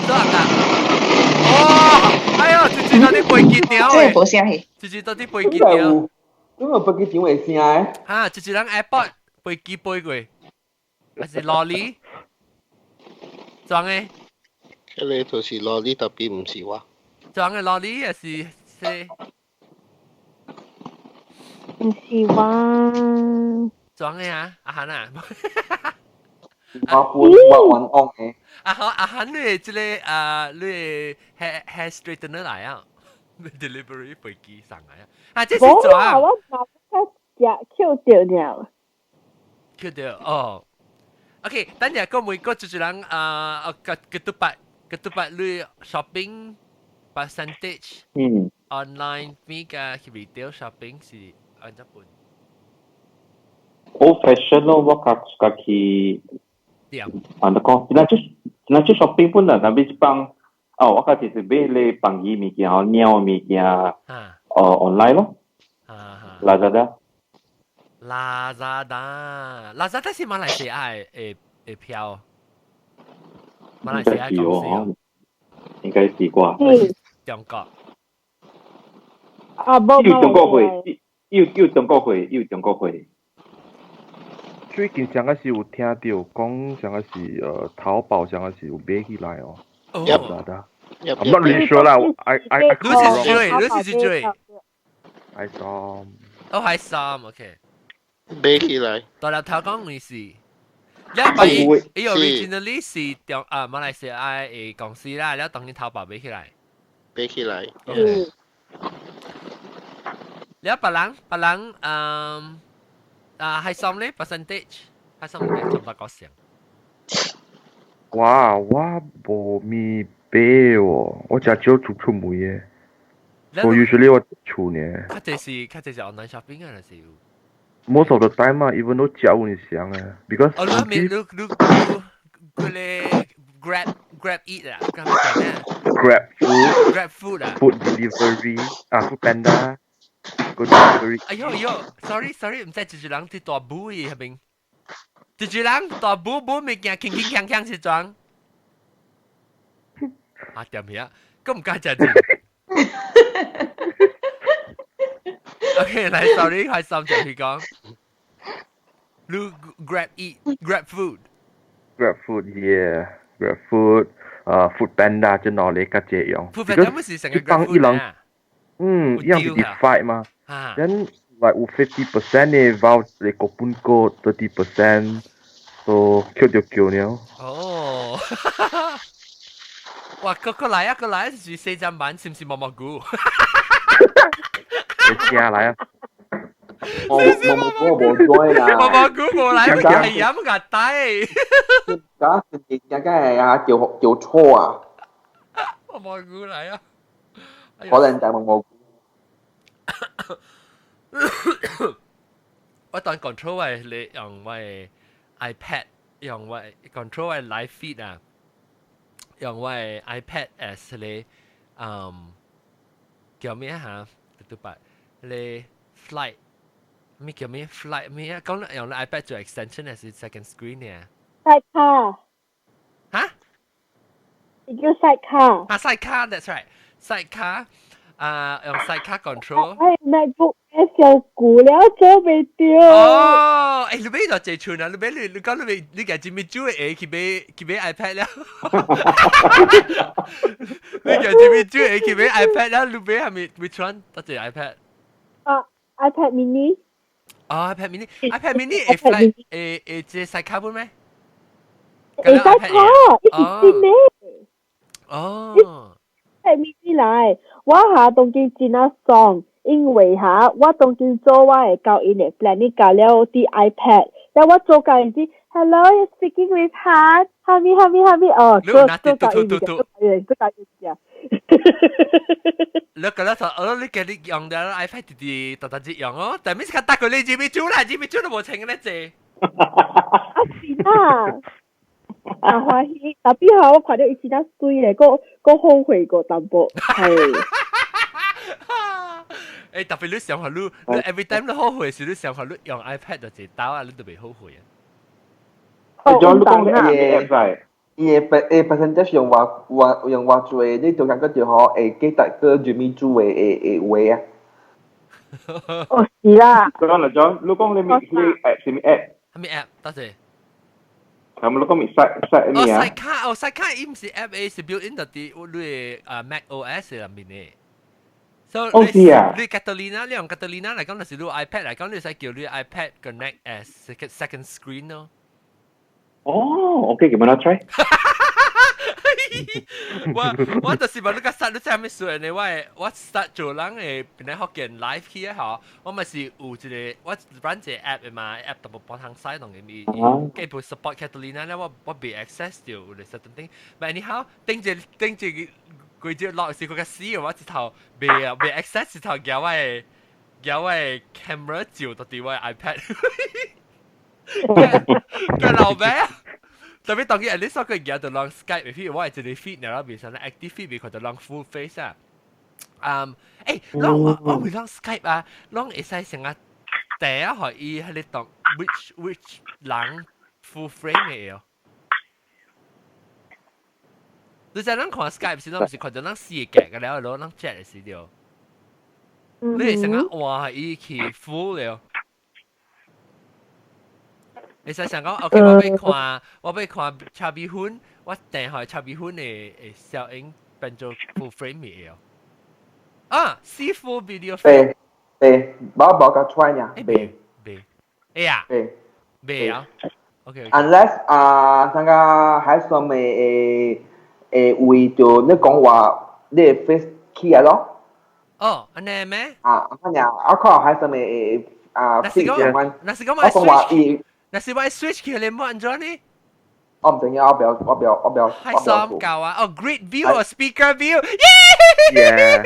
做啊？哦，哎呦，這這到底飛機場這個無聲去。這這到底飛機場？點解飛機場會聲的？啊，這這人 airport 飛機飛過，還是羅里？裝的？這個就是羅里，特別毋是我。裝的羅里也是是？毋是我。裝的啊，阿韓啊。我本我玩戇的。阿韓阿韓，你這個啊，你 hair straightener 來啊？delivery 飛機上來啊？啊，這是裝。我我食 Q 掉了。 Q 掉哦。OK，等下個每個就是人啊，個ketupat ketupat 你 shopping percentage，online 比較去 retail shopping 是按怎分？ Old fashion 咯，我較較去店。啊，你講，那就 shopping 本來，但係幫哦，我較就是買咧防疫物件，鳥物件，哦 online 咯。Lazada。 Lazada，Lazada 是馬來西亞的票，馬來西亞公司。應該是啩。中國。啊，無有中國貨，有中國貨，有中國貨。最近上個是有聽到講，上個是淘寶上個是有買起來哦。哦。 I'm not really sure 啦，I 你是追，你是追。 I saw。哦，係三，OK。買起來。大粒頭講你是，因為伊 originally 是中啊馬來西亞的公司啦，了當然淘寶買起來。買起來。嗯。了別人別人嗯啊係什咧 percentage 係什咧差唔多個成。哇，我無咪買喎，我真少出出門嘅。我 usually 我厝呢。較濟是 online shopping 啊，還是？Most of the time 啊，even 都食有陣時啊，because 哦，你你你你佢咧 Grab Eat 啊，Grab 咩？Grab food。 Grab food 啊。 Food delivery 啊，Food Panda。個 delivery。哎呦呦，sorry sorry，毋知一一人佇大埔伊彼邊，一一人大埔買物件，輕輕鏘鏘是裝。啊，掂遐，閣毋敢食字。OK，來，sorry，開心就去講。你 Grab eat Grab food。 Grab food yeah Grab food 啊 Food Panda 這兩個較濟用。 Food Panda 不是成個 Grab food 啊？嗯，一樣是 divide 嘛。Then like 有 50% 的 voucher 你 coupon code 30%， so 叫就叫了。哦。哇！個個來啊，個來是四針板，是唔是毛毛菇？你試下來啊！毛毛菇無對啦，毛毛菇無來，係飲個底。咁人家係啊，叫叫錯啊！毛毛菇來啊！可能就係毛毛菇。我當 control 我你用我 iPad 用我 control 我 live feed 啊。用我 iPad as 咧，嗯，叫咩嚇？對白，咧 flight 咩叫咩 flight 咩啊？講用 iPad 做 extension 還是 second screen 呢？Sidecar 嚇？你叫 sidecar？啊，sidecar，that's right，sidecar 啊，用 sidecar control。哎，MacBook 小舊了，做袂著。哦，欸，你買偌濟寸啊？你買你你講你買你家己咪煮的去買 iPad 了？你家己咪煮的去買 iPad 了？你買係咪 which one？多隻 iPad？啊，iPad mini。哦，iPad mini，iPad mini 會 fly 會會這 sidecar 本咩？會 sidecar，伊是新的。哦。 iPad mini 來，我下當今真啊爽。因為哈，我當今做我的交𪜶的 planning 交了佇 iPad，然後我做交𪜶是 Hello, you're speaking with Han，哈咪哈咪哈咪，哦，做做交𪜶做交𪜶做交𪜶你覺得就我你叫你用的 iPad 直直特特直用哦，但係咪是較搭過你知咪做啦，知咪做都無穿咧濟。啊是啦，啊歡喜，特別哈，我看著伊真正媠咧，閣閣後悔過淡薄，係。欸，特別你想下你，你 every time 你後悔時，你想下你用 iPad 就一刀啊，你都袂後悔啊。哦，你講你 app 伊個 percentage 用偌偌用偌濟，你就感覺就吼會記得個 Jimmy 煮的的話啊。哦，是啦。講啦，John，你講你咪你 app 啥物 app？啥物 app？多謝。係咪你講咪 side side 咩啊？哦，sidecar，哦，sidecar 伊毋是 app，伊是 built in 佇你啊 Mac OS 內面的。所以哦是啊，你 Catalina 你用 Catalina 嚟講，就是你 iPad 嚟講，你使叫你 iPad connect as second screen 咯。哦，OK，咁樣 try。我我就是話你個 start 你知咩事呢？我我 start 做人的變來福建 live 去啊嗬，我咪是有一個我 run 一個 app 的嘛，app 特別幫通使當嘅伊基本 support Catalina 咧，我我未 access 到有 certain thing。But anyhow，頂一頂一規隻落是佢個死嘅，我一頭未啊未 access 一頭夾我的夾我的 camera 照到佇我的 iPad。個老咩？特別當佢 at least 我佢而家就啷 Skype，譬如我係一個 feed，然後變成 active feed，變佢就啷 full face 啊。嗯，欸，啷我我會啷 Skype 啊，啷會使成日第一可以喺你當 which 人 full frame 嘅哦。你知咱看 Skype 時，咱毋是看到咱四個格嘅了，攞咱 chat 嘅時候，你會成日換伊去 full 了。你使想講，OK，我欲看，我欲看炒米粉，我訂開炒米粉的的效應變做 full frame 的哦。啊，see full video 對對，無無甲 try 呢？袂袂，會啊？對，袂啊？OK。 Unless 啊，啥個還算會會為著你講話，你的 face 起來咯。哦，按呢咩？啊，按呢，我看還算會啊，若是講，若是講我講話伊。若是我 switch 去你冇按怎呢？我唔知影，我不要，我不要，我不要，係三舊啊！哦，Grid View 或 Speaker View。 Yeah。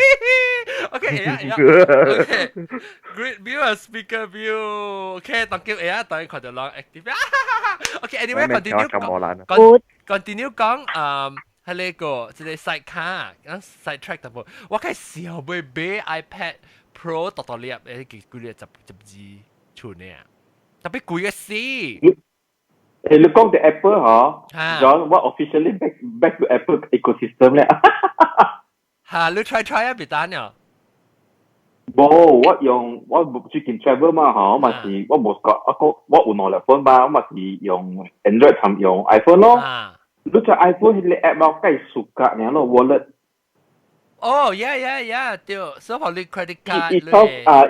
OK，會啊會啊。OK，Grid View 或 Speaker View。OK，當叫會啊，當佢就攞 active。OK，anyway，continue 講，continue 講，係呢個，這個 side 卡，講 side track 淡薄。我開時候會買 iPad Pro 獨獨粒，幾幾個12寸呢？特別貴嘅死。誒，你講到 Apple 嗬，John，我 officially back to Apple ecosystem 咧。嚇，你 try try 啊，別單啊。冇，我用我最近 travel 嘛，嗬，我嘛是我無個，我個我有兩粒 phone 嘛，我嘛是用 Android 同用 iPhone 咯。你在 iPhone 彼個 app 我計數格爾咯，wallet。哦，yeah，對，所以你 credit card 啊，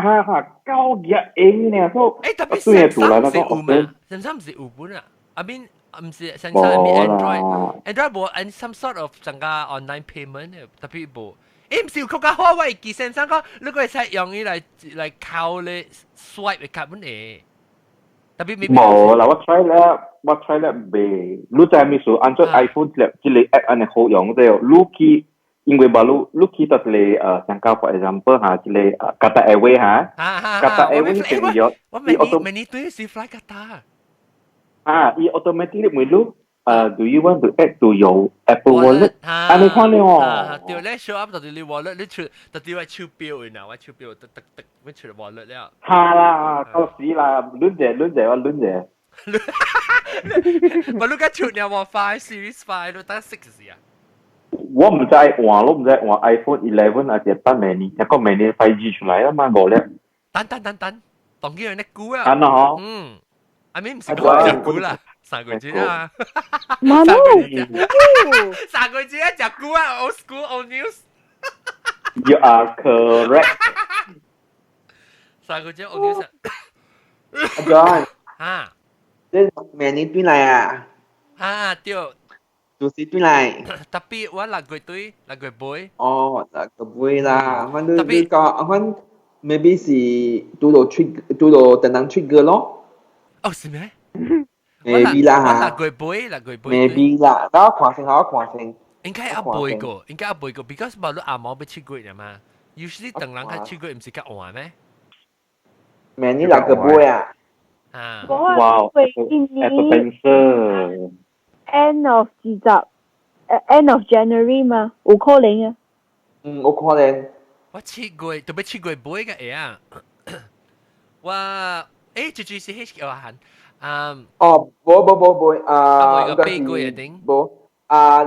哈哈哈，夠熱用呢，所以誒，特別 Samsung 是有嘛？Samsung 是有本啊？I mean 唔是 Samsung，I mean Android，Android 無 and some sort of 增加 online payment 嘅，特別無。誒，唔是有更加好，我會記 Samsung 講，你個會使用伊來來扣咧 swipe 嘅卡本嘅，特別無啦，我 try 咧，我 try 咧未，你知咩事？安怎 iPhone 這個 app 按呢好用對，你去。因為無你你去到一個像講 for example 嚇，一個Qatar Airways 嚇，Qatar Airways 變咗，我明年明年對是 fly Qatar。啊，伊 automatically 問你，do you want to add to your Apple Wallet？啊，你看咧哦。對咧，show up 就係你 wallet，你出特別我手錶然後我手錶得得得，我出 wallet 了。哈啦，到時啦，輪者輪者我輪者。我你個出了我 5 Series 5，你等 6 啊？我唔知換，我唔知換 iPhone 11還是等明年，聽講明年 5G 出來啦嘛，五粒。等等等等，當佢係估啊。等啊嗬。嗯，I mean 唔是講食估啦，3個月啊。媽 3個月啊，食估啊，old school old news。 You are correct。3個月 old news。阿 John。啊。你明年轉來啊？啊，對。就是轉來。特別我6月對，6月尾。哦，6月尾啦，反正你講，反 maybe 是拄到出，拄到等人出歌咯。哦，是咩？maybe 啦嚇。6月尾，6月尾。 maybe 啦，等我看先，我看先。應該一背過，應該一背過，because 無你阿毛欲7月嘛。Usually 等人較7月唔是較換咩？明年6月尾啊。啊。哇！Apple Pencil。 End of 二十，end of January 嘛，有可能啊。嗯，有可能。我7月特別7月尾嘅會啊。我誒，最最是迄個行，嗯。哦，無無無無，啊， 8月頂。無啊，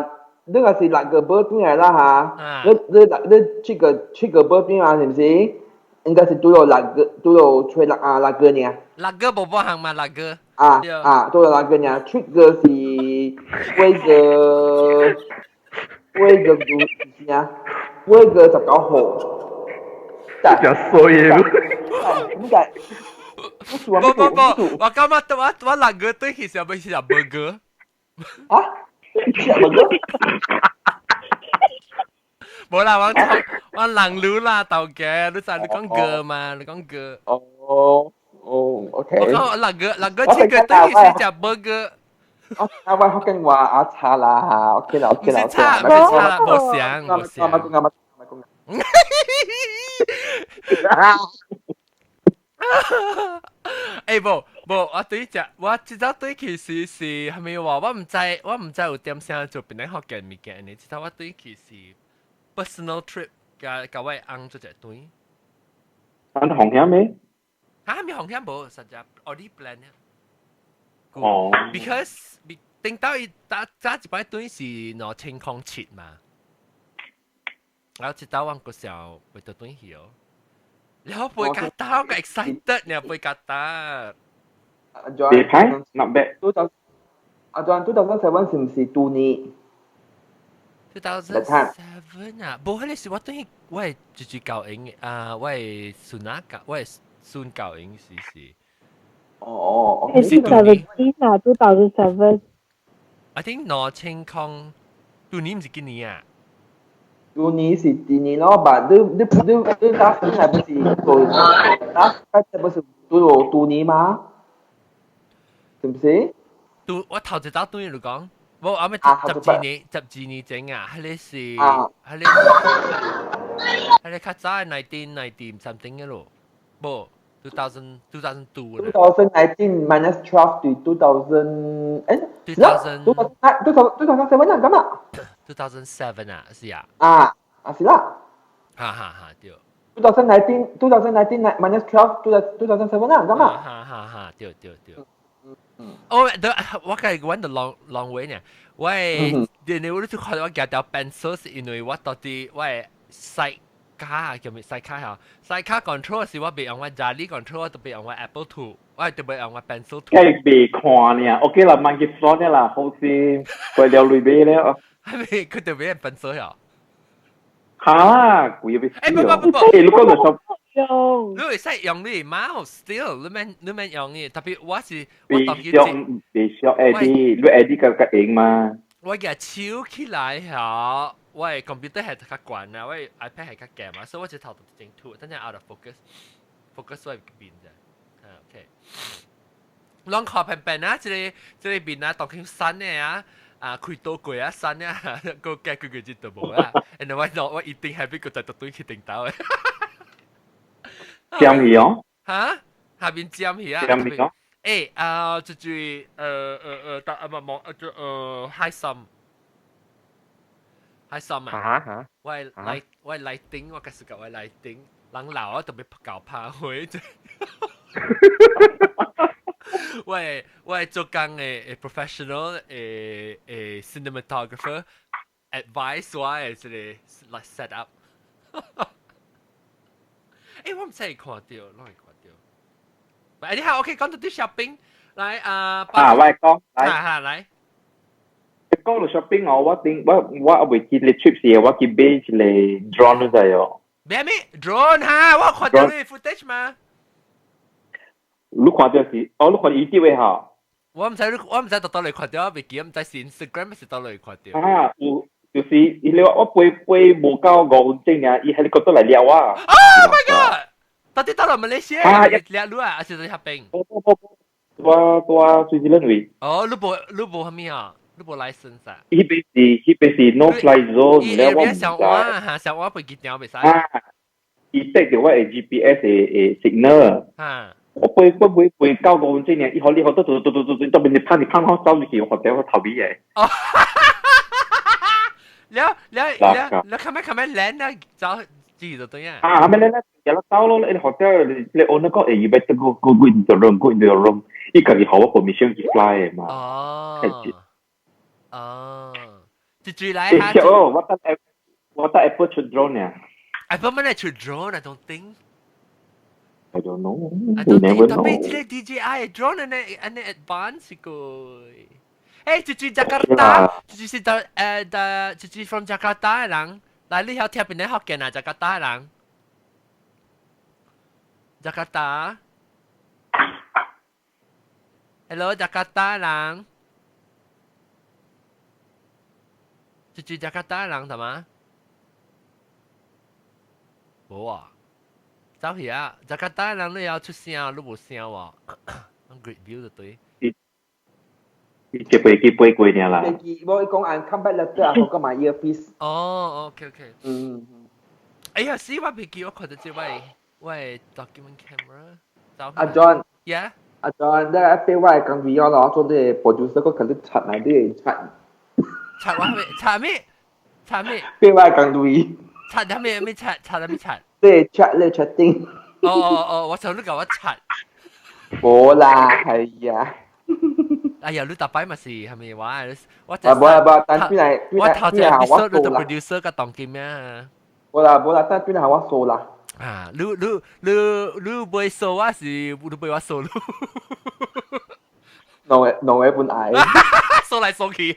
你若是6月尾轉來啦嚇，你你你7月尾轉來是毋是？應該是拄到六月，拄到初六啊六月爾。六月無半項嘛，六月。啊啊，拄到六月爾，七月是8月，8月是啥？8月19號。真衰嘅。點解？不不不，我感覺我我6月對其實欲食 burger。啊？食 burger？無啦，我我人擼啦，頭家，你知你講歌嘛？你講歌。哦哦，OK。我講6月7月對其實食 burger。我啊我福建話啊差啦，OK 啦 OK 啦 OK 啦。唔是差，唔是差，無想無想。講講講講。欸無無，我對食，我這走對其實是係咪話我唔知，我唔知有點聲做檳城福建物件呢？這走我對其實 personal trip 共共我翁做一頓。咱紅險咩？嚇，咪紅險無，實在 already plan 哦。 Because 頂到伊打早一擺頓是2007嘛，然後這走我個時候會到頓去哦。然後飛卡達，我個 excited 呢，飛卡達。阿 John，別拍，not bad。阿 John 2007是毋是舊年 2007啊，無彼個是我對我係住住教英嘅啊，我係孫仔教，我係孫教英時時。哦哦，是 17 啊，2007。 I think 2000，舊年毋是今年啊？舊年是今年咯，但你你你你當時係不是做，當時不是做舊年嗎？是不是？對，我頭一早對你講，我啱啱12年前啊，彼个是，彼个較早 1990 something 嘅咯，無， 2002 2019 minus 12 對 2000 誒 2000 2007 啊，咁啊 2007 啊，是啊，啊啊是啦，哈哈哈對。 2019 minus 12 2007 啊，咁啊，哈哈哈對對對。哦，對，我計揾到 long long way 呢。我係你我都看到我夾條 pencil 是因為我到底我係 sidecar 叫咩 sidecar 嚇？sidecar control 是我袂用我 Jali control，我特別用我 Apple Two，我特別用我 pencil two。梗係未看呢，OK 啦，萬結束呢啦，好似為了類比咧。係咪佢特別用 pencil 呀？嚇，貴要死。誒不不不不，你講就十。用，你會使用你 mouse still，你免用嘅，特別我是我當未用未用 edit，你 edit 較較用嘛？我嘅手起來嚇，我嘅 computer 係較懸啊，我嘅 iPad 係較夾嘛，所以我隻頭就整凸，等陣 out of focus，focus 我邊啫。啊 OK，攏靠平平啊，這個面啊，當佢新嘅啊。啊，開刀過啊，新啊，個夾佢佢就都無啊，然後我一定係俾個在特對去頂到嘅。尖去哦？嚇？下邊尖去啊？尖去哦？誒啊，就是但啊唔冇就開心，開心啊！嚇嚇！我係來我係來頂，我計時間我係來頂，人老啊特別搞拍會。我係做工嘅 professional 嘅 cinematographer advice 我嘅這個 like set up。誒，我唔知看到，攏會看到。喂，你好，OK，講到啲 shopping，來啊，啊，我講，來，哈來。講到 shopping 哦，我頂我我未記得 trip 時，我去買一個 drone 就係哦。買咩 drone 哈？我看到你 footage 嘛？你看到是，哦，你看 YouTube 的哈？我毋知，我毋知到佗來看到，未記，毋知是 Instagram 是佗來看到。啊，有，就是伊了，我飛飛無夠5分鐘爾，伊 helicopter 來掠我。 Oh my god！到底到了馬來西亞掠你啊，還是在遐邊？不不不，我我瑞士認為。哦，你無啥物啊？你無 license 啊？彼邊是 no fly zone，了我毋知。上我嚇，上我飛機場袂使。啊，伊 detect 著我的 GPS 的 signal。啊。我飛我飛飛到5分鐘爾，伊予你予嘟嘟嘟嘟嘟嘟，特別你拍你拍我走入去，我條我頭尾嘅。哦，了了了了，較咩較咩靚啊，走自就對啊。啊，較咩靚咧？有得走咯，你 hotel 你 owner 講，欸，you better go go go into the room, go into the room。伊家己予我 permission 去 fly 嘛。哦。哦，就住來哈。哦，我等 Apple 出 drone 啊。 Apple 乜嚟出 drone？I don't think。 I don't know. I don't think 特別這個 DJI drone 按呢按呢 advance 個。誒，就是 Jakarta，就是到的，就是 from Jakarta 的人，來你曉聽邊個福建啊？Jakarta 的人，Jakarta。Hello，Jakarta 人，就是 Jakarta 人係嘛？無啊。走去啊！Jakarta 人你要出聲，你無聲喎。Great view 就對。伊一飛機飛過爾啦。飛機，我講按 come back later 啊，我講買 earpiece。哦，OK OK。嗯。哎呀，死我飛機，我看到這位位 document camera。阿 John。 Yeah。阿 John，你一俾我係講 VR 咯，做啲 producer 個肯定拆嚟啲拆。拆我咩？拆咩？拆咩？俾我係講 VR。拆咗咩？咩拆？拆咗咩拆？即係 chat 咧 chatting。哦哦哦，我想你教我拆。冇啦，係啊。哎呀，你逐擺嘛是係咪話？我啊，冇啦冇，但邊係我頭一 episode 你做 producer 甲當金啊。冇啦冇啦，但邊係我數啦。啊，你袂數我是你袂我數你。兩個本愛。數來數去。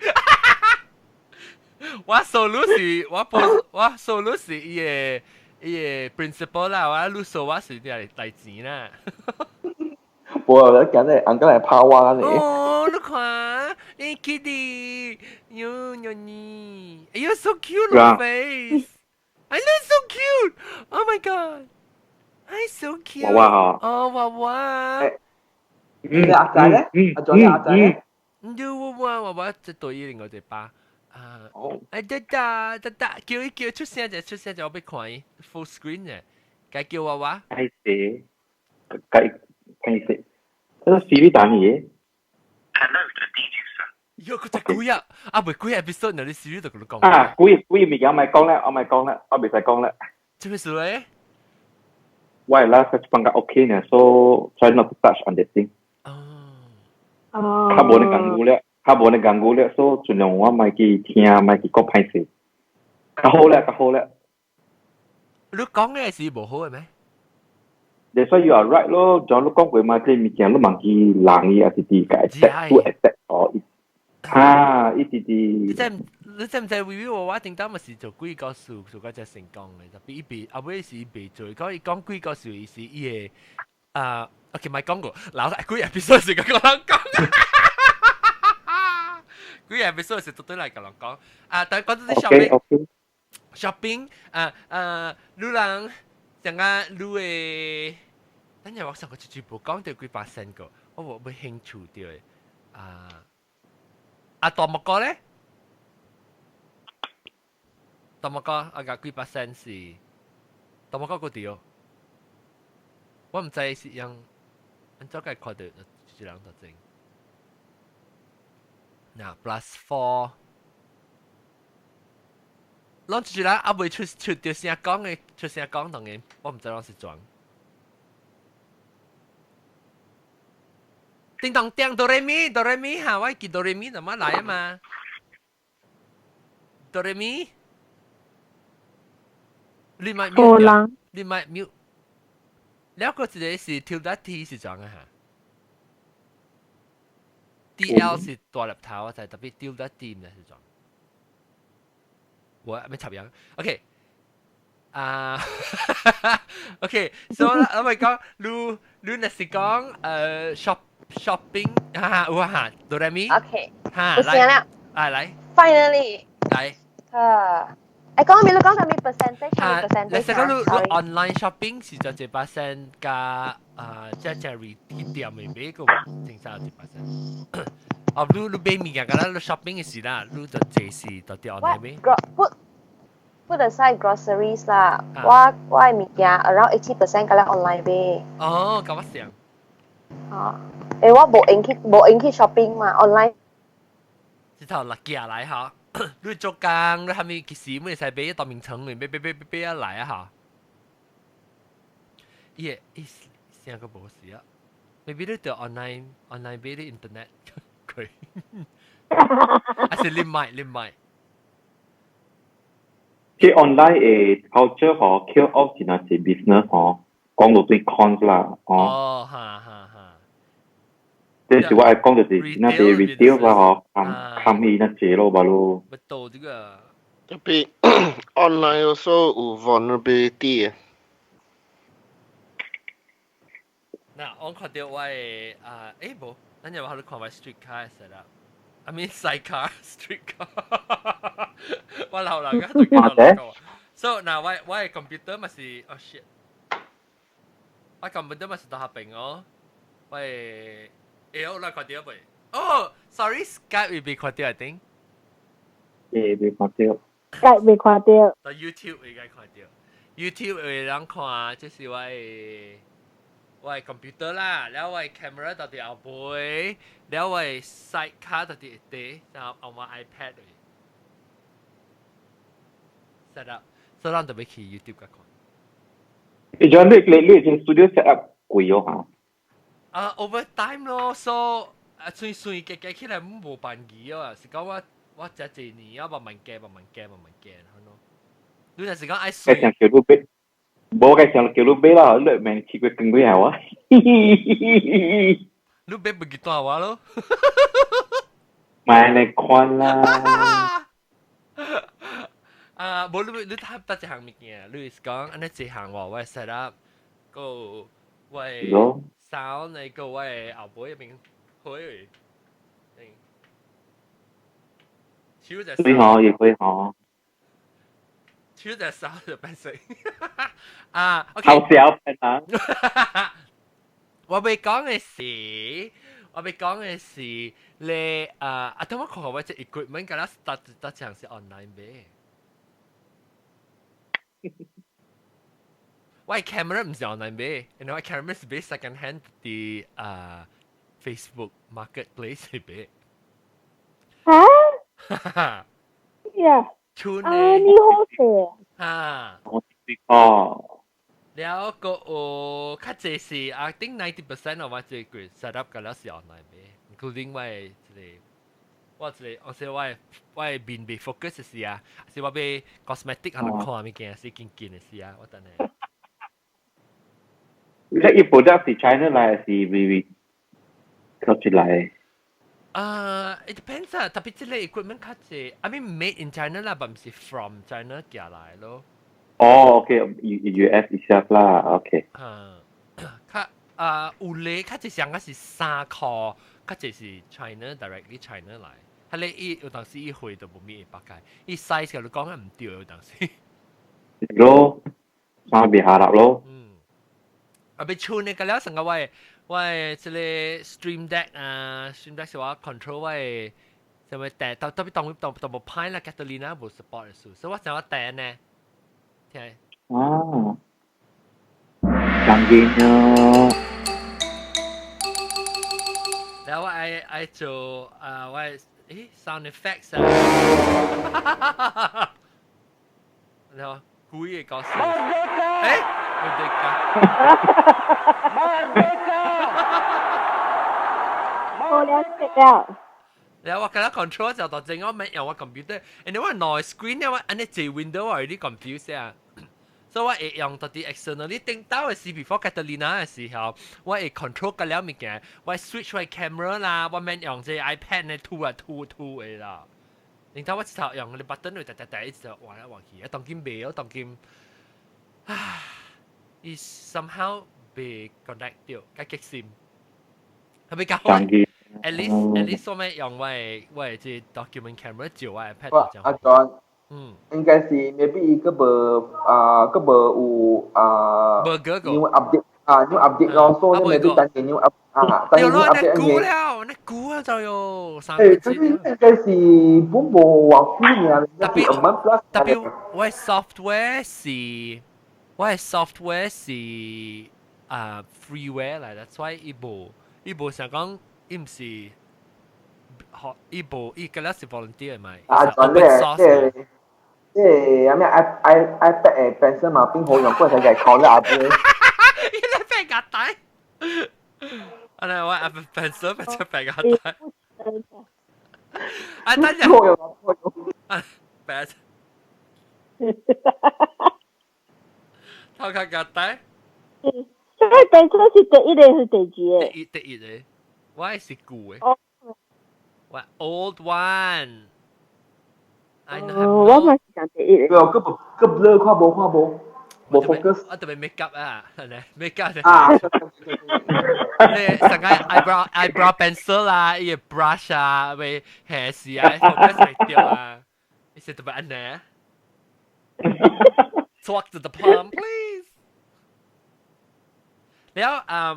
我數你是我報我數你是伊個 principal 啦，我你數我是啲嚟錢啦。無啊，你今日紅哥來拍我啦你。哦，你看，欸，Kitty，喲喲你，哎呦，so cute 咯 face，I look so cute，Oh my god，I so cute。娃娃哦，娃娃。你阿仔咧？阿仔你阿仔咧？你我這對另外一把啊！哎得得得得，叫伊叫出聲就出聲就我欲看伊 full screen 嘅，該叫我我。該死，該該死，這個 Siri 打你嘅。喲，佢只鬼啊！啊，未幾 episode 呢？你 Siri 就同你講。啊，幾幾物件咪講咧，我咪講咧，我未使講咧。做咩事咧？我係啦，放個 OK 呢，so try not to touch on that thing。哦。較無你講過咧，較無你講過咧，所以盡量我咪去聽，咪去講歹勢。較好咧，較好咧。你講嘅是無好嘅咩？ That's why you are right 咯，就你講過嘛，這物件你忘記人伊也是啲個 attack to attack 哦，啊，一直啲。你知唔知微微我我頂當咪是做鬼故事做個只成功嘅，特別伊未後尾是伊未做，講伊講鬼故事伊是伊會啊，OK 咪講過，老實幾 episode 是個人講，幾 episode 是絕對來個人講，啊，但講到啲 shopping shopping 啊啊，你人成個你會，等陣我上個全部講到幾百 percent 個，我無冇興趣到啊。啊，大木哥咧？大木哥啊，個幾 percent 是大木哥個掉，我唔知是用按怎解看到一人特徵。嗱，plus four，攏一人還未出出到聲講嘅，出聲講當然，我唔知攏是裝。叮當叮哆來咪哆來咪哈，我記哆來咪怎麼來啊嘛？哆來咪，你咪 mute，你咪 mute。了個一個是跳得 T 是怎啊？哈？D L 是大粒頭，我就特別丟得 T 唔是怎？我咩插樣？OK。啊，OK，所以我咪講，你你若是講shop。shopping 哈有啊哈，哆來咪。 OK。哈，來。啦。啊來。 Finally。來。啊，誒講咩？你講緊咩 percentage？啊， percentage？你實講你你 online shopping 是就一 percent 加啊，即係 retail 店嘅買個正常一 percent。哦，你你買物件，敢若你 shopping 嘅時啦，你就這是到底 online 買。 Put aside groceries 啦，我我嘅物件 around 80% 敢若 online 買。哦，咁我想。啊。誒，我無閒去無閒去 shopping 嘛，online。這頭落寄來哈，你做工你係咪其實會使買到名城裏買買買買買啊來啊哈？伊伊聲個無事啊，maybe 你著 online online 買啲 internet 佢，還是你買你買？這 online 嘅 culture 嗬，kill off 真係是 business 嗬，講到對 cons 啦，哦。哦，哈哈哈。這是我愛講就是那啲 retail 啦嗬，冚冚伊那濟咯，吧咯。不到這個。特別 online also 有 vulnerability。嗱，我看到我的啊，誒無，咱就話你看我 street car set up。I mean sidecar street car 我老啦，我都老啦。So 嗱，我我的 computer 嘛是，oh shit，我 computer 嘛是到下邊哦，我的，欸，我來看到未？哦，sorry，Skype 未被看到，I think。欸，未看到。 Skype 未看到。到 YouTube 應該看到，YouTube 會人看，這是我的。我的 computer 啦，了我的 camera 到佇後背，了我的 side car 到佇底，然後我 iPad 裏 set up，所以咱特別去 YouTube 甲看。你將你你你這 studio set up 貴哦嚇？啊，over time 咯，so 啊，算算計計起來無便宜啊，是講我我這一年啊，慢慢加，慢慢加，慢慢加，好咯。你若是講愛算。想叫你買。無該想叫你買啦，你免去過更幾下我。你買不記得我咯？買來看啦。啊，無你你睇得一項物件，你是講按呢一項話我 set up 個我 sound 那個我後背一邊開嘅，手就可以嗬，也可以嗬。手就手就變成啊，OK。好小啊！我未講嘅是，我欲講嘅是你啊，啊，等我看下我隻 equipment，敢若搭搭場是 online 買。我 camera 唔是 online 買，因為我 camera 是買 second hand 佇啊 Facebook Marketplace 買。嚇？呀！厝啊，你好勢。嚇！哦。了個有較濟是，I think 90% of 我這個 set up 個了是 online 買，including 我的這個，我這個，我說我的面未 focus 時啊，是我買 cosmetic 可能看物件是緊緊的時啊，我等下。你伊 product 是 China 來還是微微攞出來？啊，it depends 啊，特別這個 equipment 較濟，I mean made in China 啦，但唔是 from China 寄來咯。哦，OK，U US itself 啦，OK。嗯，較啊有咧，較濟上個是3箍，較濟是 China directly China 來。佢咧伊有當時伊貨都無咪會白解，伊 size 佢講得唔對，有當時。咯，三別下立咯。嗯。啊，被厝呢個了成個我這個 Stream Deck 啊，Stream Deck 是我 control 我的什麼訂，特特別當當當無歹啦，Catalina 無 support 的數，所以我想我訂呢。聽。哦。canggihnya。然後我愛愛做啊，我誒 sound effects 啊。然後故意搞笑。誒，Merdeka。 Merdeka。我了解了。然後我覺得 control 就當正我咪用我 computer，因為我內 screen 我按呢隻 window 我有啲 confuse 啊。所以我會用到啲 externally 頂到嘅時，before Catalina 嘅時候，我會 control 個了物件，我 switch 我 camera 啦，我免用這 iPad 呢吐啊吐吐的啦。然後我一頭用個 button 去突突突一直換來換去，啊當今袂，我當今，唉，伊 somehow 被 connect 掉，較激心。係咪較好？At least 我咪用我的這 document camera 照我 iPad 就。阿 John，應該是 maybe 伊個無啊，個無有啊，無個 new update 啊，new update 咯，所以 maybe 等下 new up 啊，等下 new update 估了，那估啊就有三個字。應該是本無偌久爾，特別特別我 software 是，我 software 是啊 freeware 來的，所以伊無伊無想講。伊毋是學伊無伊個了是 volunteer 嘛，啊， open source。即係咩 i i iPad 誒 pencil 嘛，邊好用，不過使計考咗阿妹。伊咧白夾帶，啊嚟我 Apple pencil 變成白夾帶。啊，等陣。啊，白。頭殼夾帶。所以 pencil 是第一個是第二個？第一第一個。我是舊的，我 old one。哦，我嘛是講第一個。對，個個 blur 看無看無，無 focus。我特別 make up 啊，係 make up。啊。你成個 eyebrow pencil 啦，伊個 brush 啊，咪下時啊，focus 袂掉啊，你是特別按呢？Talk to the palm, please。了，嗯，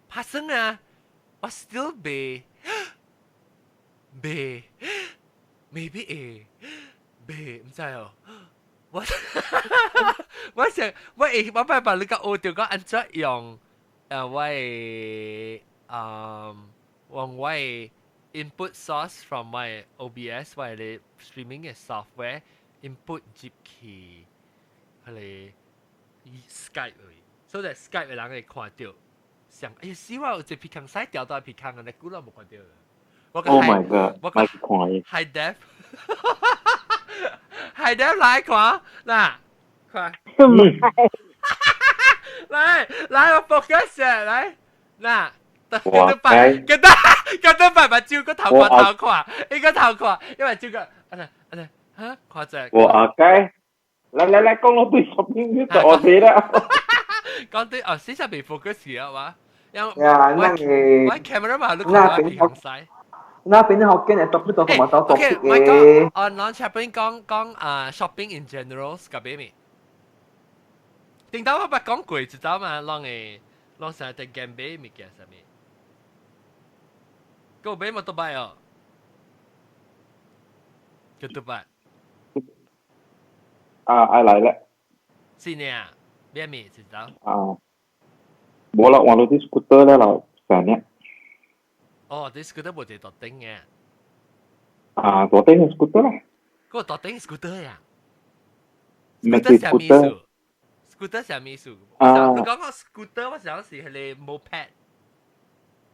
發生啊。我 still 未未 maybe 會未毋知哦。我我想我會我擺把你個學著講按怎用我的用我的 input source from 我的 OBS 我的 streaming 嘅 software input 入去彼個 Skype 位，所以 Skype 嘅人會看著。想，哎呀，死我有一個鼻孔使掉到鼻孔啊！你估都無看到。我 Oh my god！我個 high def，high def 來看，嗱，看，來來我 focus 來，嗱，跟得擺，跟得跟得擺，把照個頭看頭看，一個頭看，因為照個，啊嗱啊嗱，嚇，看者。我阿雞，來來來，講落對 shopping 就我知啦。講對哦，死實未 focus 啊嘛。呀，那個我 camera 嘛，你看我鼻孔使。那邊學見係特別多同埋多特別嘅。online shopping 講講啊，shopping in general 是個咩物？頂到我捌講過一走嘛，攏會攏成日佇 game 買物件啥物？個買 motorbike 哦，叫杜拜。啊，愛來咧。是呢，咩物知道？啊，無啦，換到啲 scooter 咧啦，成日。哦，啲 scooter 無一個大頂嘅。啊，大頂嘅 scooter 啦。嗰個大頂 scooter 呀？唔係 scooter。 scooter 啥物意思？啊，你講個 scooter，我想是係你 moped。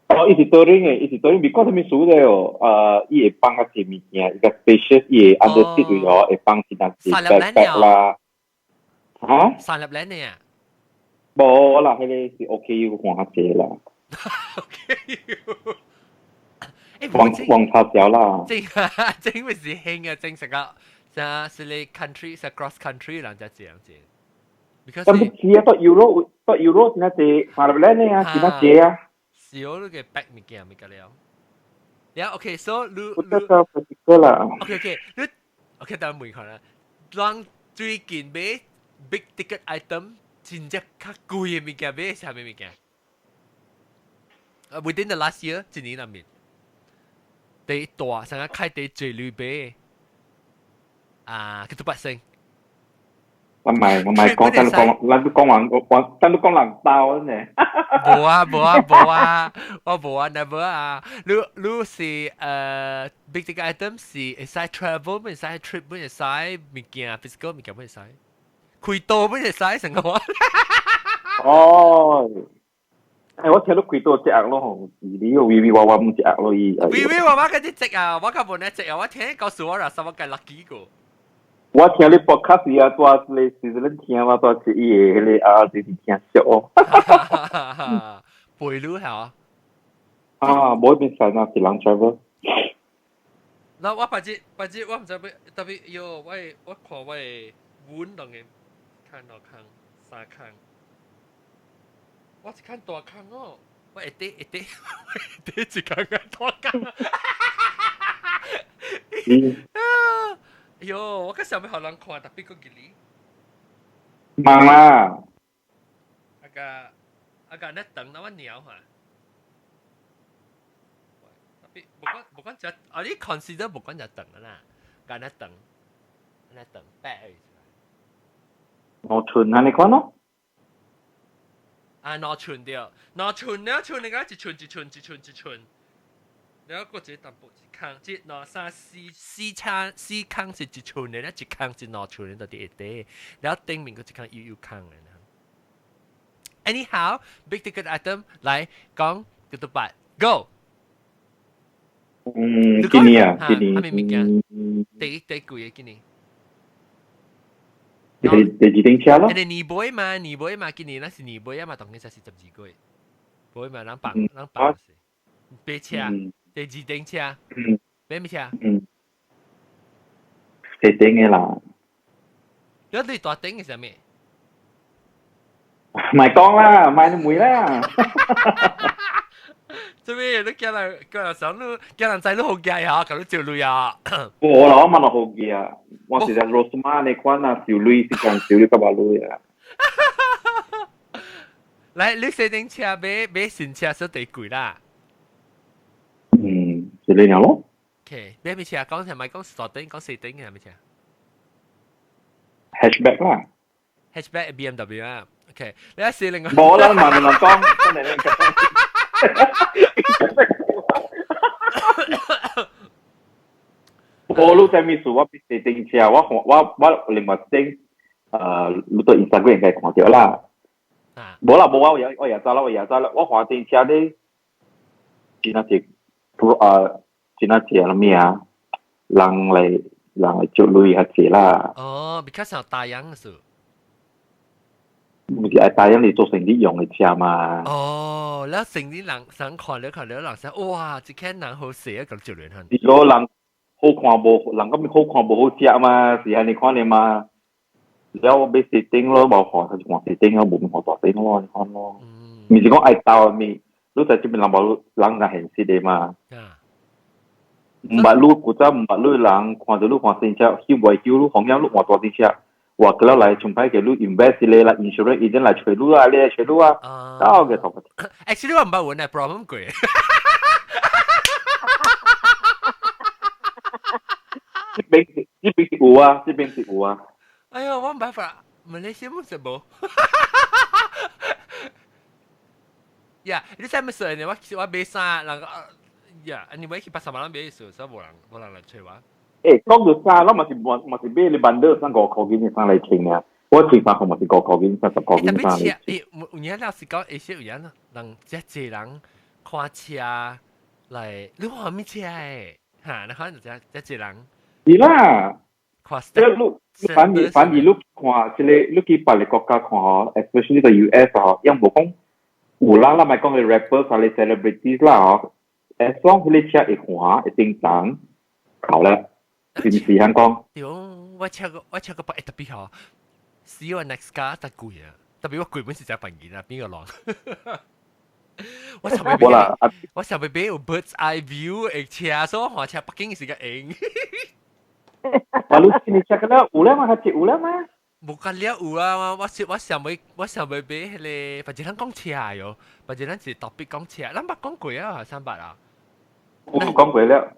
哦，伊是 touring 嘅，伊是 touring，because 啥物事咧哦？伊會放較濟物件，伊個 spacious，伊會 under seat 位哦，會放一陣時 backpack 啦。嚇？三粒零呢啊？無啦，彼個是 OK，有換較濟啦。 OK，黃黃插條啦。正正咪是興啊，正成個像是你 country 是 cross country 人家這樣子。但唔知啊，到 Euro 到 Euro 真係三粒零呢啊，真係濟啊。是我你個 back 物件物件了。呀，OK，so 你你個啦。 OK，你 OK，等問下啦。人最近買 big ticket item 真正較貴嘅物件買啥物物件？啊，within the last year 一年內面，第大成日開第最鐳買啊，叫做百姓。我唔係我唔係講真講，咱都講人講，咱都講人兜呢。無啊無啊無啊，我無啊，never 啊。你你是big ticket item 是會使 travel，會使 trip，會使物件 physical 物件會使，開刀會使成個話。哦。誒，我聽到開刀隻鴨咯，吼，是你個微微娃娃唔隻鴨咯，伊。微微娃娃嗰啲隻啊，我較無呢隻啊，我聽告訴我啦，什麼計 lucky 個。我聽你 podcast 啊，帶你是恁聽嘛，帶是伊個彼個啊，就是聽熟哦。背路係啊？啊，無變晒那是人 travel。那我別日別日我毋知欲特別喲，我我看我的碗當嘅看兩空三空，我一看大空哦，我會滴會滴會滴一空個大空。嗯。喲，我較想欲予人看，特別個吉利。忙啦。啊個啊個，你等那我鳥哈。特別無管無管只，啊你 consider 無管只長啦，干那長，那長白。 2寸按呢款咯。啊，2寸對，2寸了寸你講一寸一寸一寸一寸。了閣一個淡薄一空，一兩三四四層四空是一寸的，了一空是2寸的，到佇下底，了頂面閣一空幼幼空的。Anyhow, big ticket item 來講叫做八 go。嗯，今年啊，今年。啥物物件？第第貴的今年。第第二頂車咯。你年尾嘛，年尾嘛，今年咱是年尾啊嘛，當然才是12月。尾嘛，咱放咱放是買車。第二頂車，買咩車？嗯，細頂的啦。你對大頂是啥物？咪講啦，買你妹啦。做咩？你叫人叫人想你叫人知你好驚啊？共你照鐳啊？無啦，我問落好驚啊！我是在 Rosmah 那款啊，少鐳是講少鐳較無鐳啊。來，你細頂車買買新車說第貴啦。嗯，是呢樣咯。 OK，買咩車？講係咪講大頂？講細頂嘅係咩車？Hatchback 啦。 Hatchback BMW 啊。OK，你一試另外。冇啦，問人講，真係你講。我你知咩事？我比細頂車，我我我另外頂，你到 Instagram 應該看到啦。無啦，無我也我也知啦，我也知啦。我看頂車咧，真係是。真係濟咩啊？人來人來借鐳較濟啦。哦，比較像大洋是。毋是愛大洋嚟做生意用的車嘛。哦，了生意人想看了看了人想，哇，這間人好勢啊，共借鐳。是咯，人好看無，人咁好看無好食嘛，是按呢款的嘛。了我買細頂咯，無看就看細頂咯，無看大頂咯，你看咯。毋是講愛鬥物。你在這邊人無人若現實的嘛？毋捌你古早毋捌你人看著你換新車，翕袂翕你紅樣你換大頂車，哇！過了來從歹個你 invest 咧啦，insurance 已經來揣你啊，你來揣你啊，到個頭。 Actually 我毋捌問的 problem 過。有啊，這邊是有啊。哎呦，我冇辦法，馬來西亞冇食無。呀，你知咩事呢？我買衫，人個呀，anyway 去八十萬人買數，所以無人來揣我。講到衫，我嘛是嘛是買你 bundle 衫5塊錢嘅衫來穿啊。我穿衫褲嘛是5塊錢，30塊錢衫嚟。有影老實講，會識有影人遮濟人看車來，你看咩車誒？嚇，你看就遮遮濟人。是啦。看即係你反而你看，這個你去別個國家看吼，especially 個 US 吼，因無講有啦，咱咪講個 rappers 啊，個 celebrities 啦吼，as long 彼個車會換會叮當，好啦，是毋是響講？對，我車個特別吼，死我 next car 特貴啊！特別我貴本是只便宜啦，邊個人？我上尾買，我上尾買有 bird's eye view 的車，所以我換車北京是個用。我你你車個了有了嗎？較有了嗎？無甲了有啊！我上尾買彼個，反正咱講車喲，反正咱是特別講車，咱捌講過啊，三百啊。我講過了，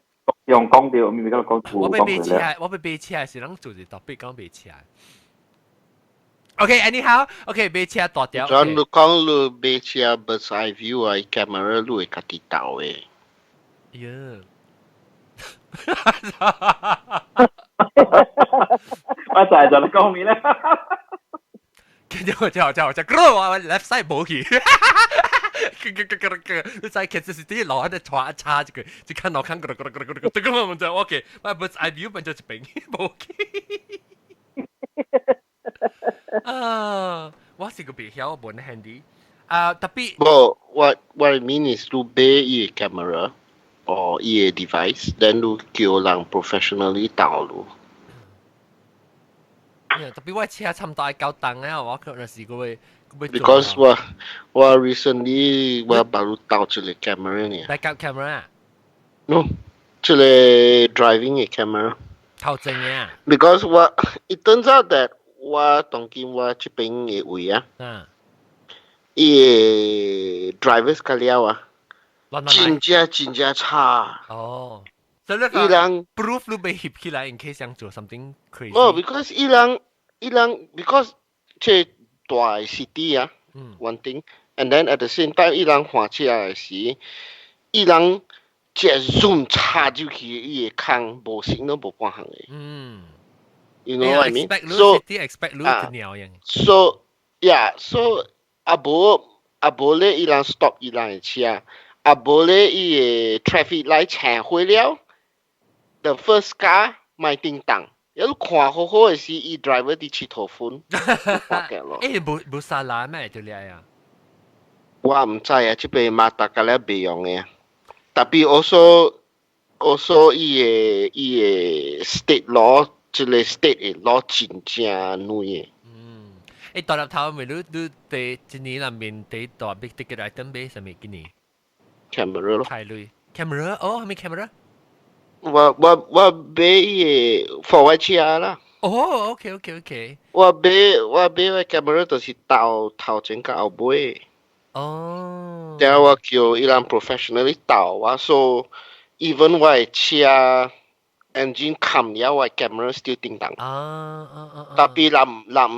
用講掉，咪咪講講。我欲買車，我欲買車是咱做一特別講買車。OK，anyhow，OK，買車大條。轉你講你買車 bird's eye view 啊，camera 你會家己鬥的。呀！我就係講咩咧？跟住我就，我 left side 冇去，你知其實是啲路喺度插插一個，就看路看咕嚕咕嚕咕嚕咕嚕，這個我就 OK，我 bird's eye view 變咗一邊冇去。啊，我是個別曉，無 handy 啊，特別。無，what I mean is 你買伊個 camera or 伊個 device，then 你叫人 professionally 導你。特別我車差唔多愛交檔啊，我可能是個會。 Because 我 recently 我把你導一個 camera 呢。 Backup camera 啊？No，這個 driving 的 camera。頭前的啊。 Because 我 it turns out that 我當今我這邊的位啊，伊個 drivers 較了啊，真正真正差。哦，伊人 proof 你被翕起來，in case 想做 something crazy。無，because 伊人 because 這大 city 啊，one thing，and then at the same time 伊人換車的時，伊人這 zoom 插入去，伊會空無線都無半項的。You know what I mean? So expect So yeah, so 啊無啊無咧，伊人 stop 伊人的車，啊無咧伊個 traffic light 青火了，the first car 莫叮當，一路看好好的時，伊 driver 佇𨑨迌 phone。欸，無沙拉咩？對咧啊？我毋知啊，這邊馬達加了袂用的，特別 also 伊個 state law。這個 state 的 law 真正軟的。嗯，欸，大粒頭咪你佇一年內面第大 big ticket item 買啥物今年？camera 咯。太累。camera 哦，啥物 camera？我買伊個 for 我車啦。哦，OK。我買我 camera 就是鬥頭前佮後尾。哦。然後我叫伊人 professionally 鬥我，so even 我的車 engine 冚了，我 camera still 叮當。啊啊啊！特別人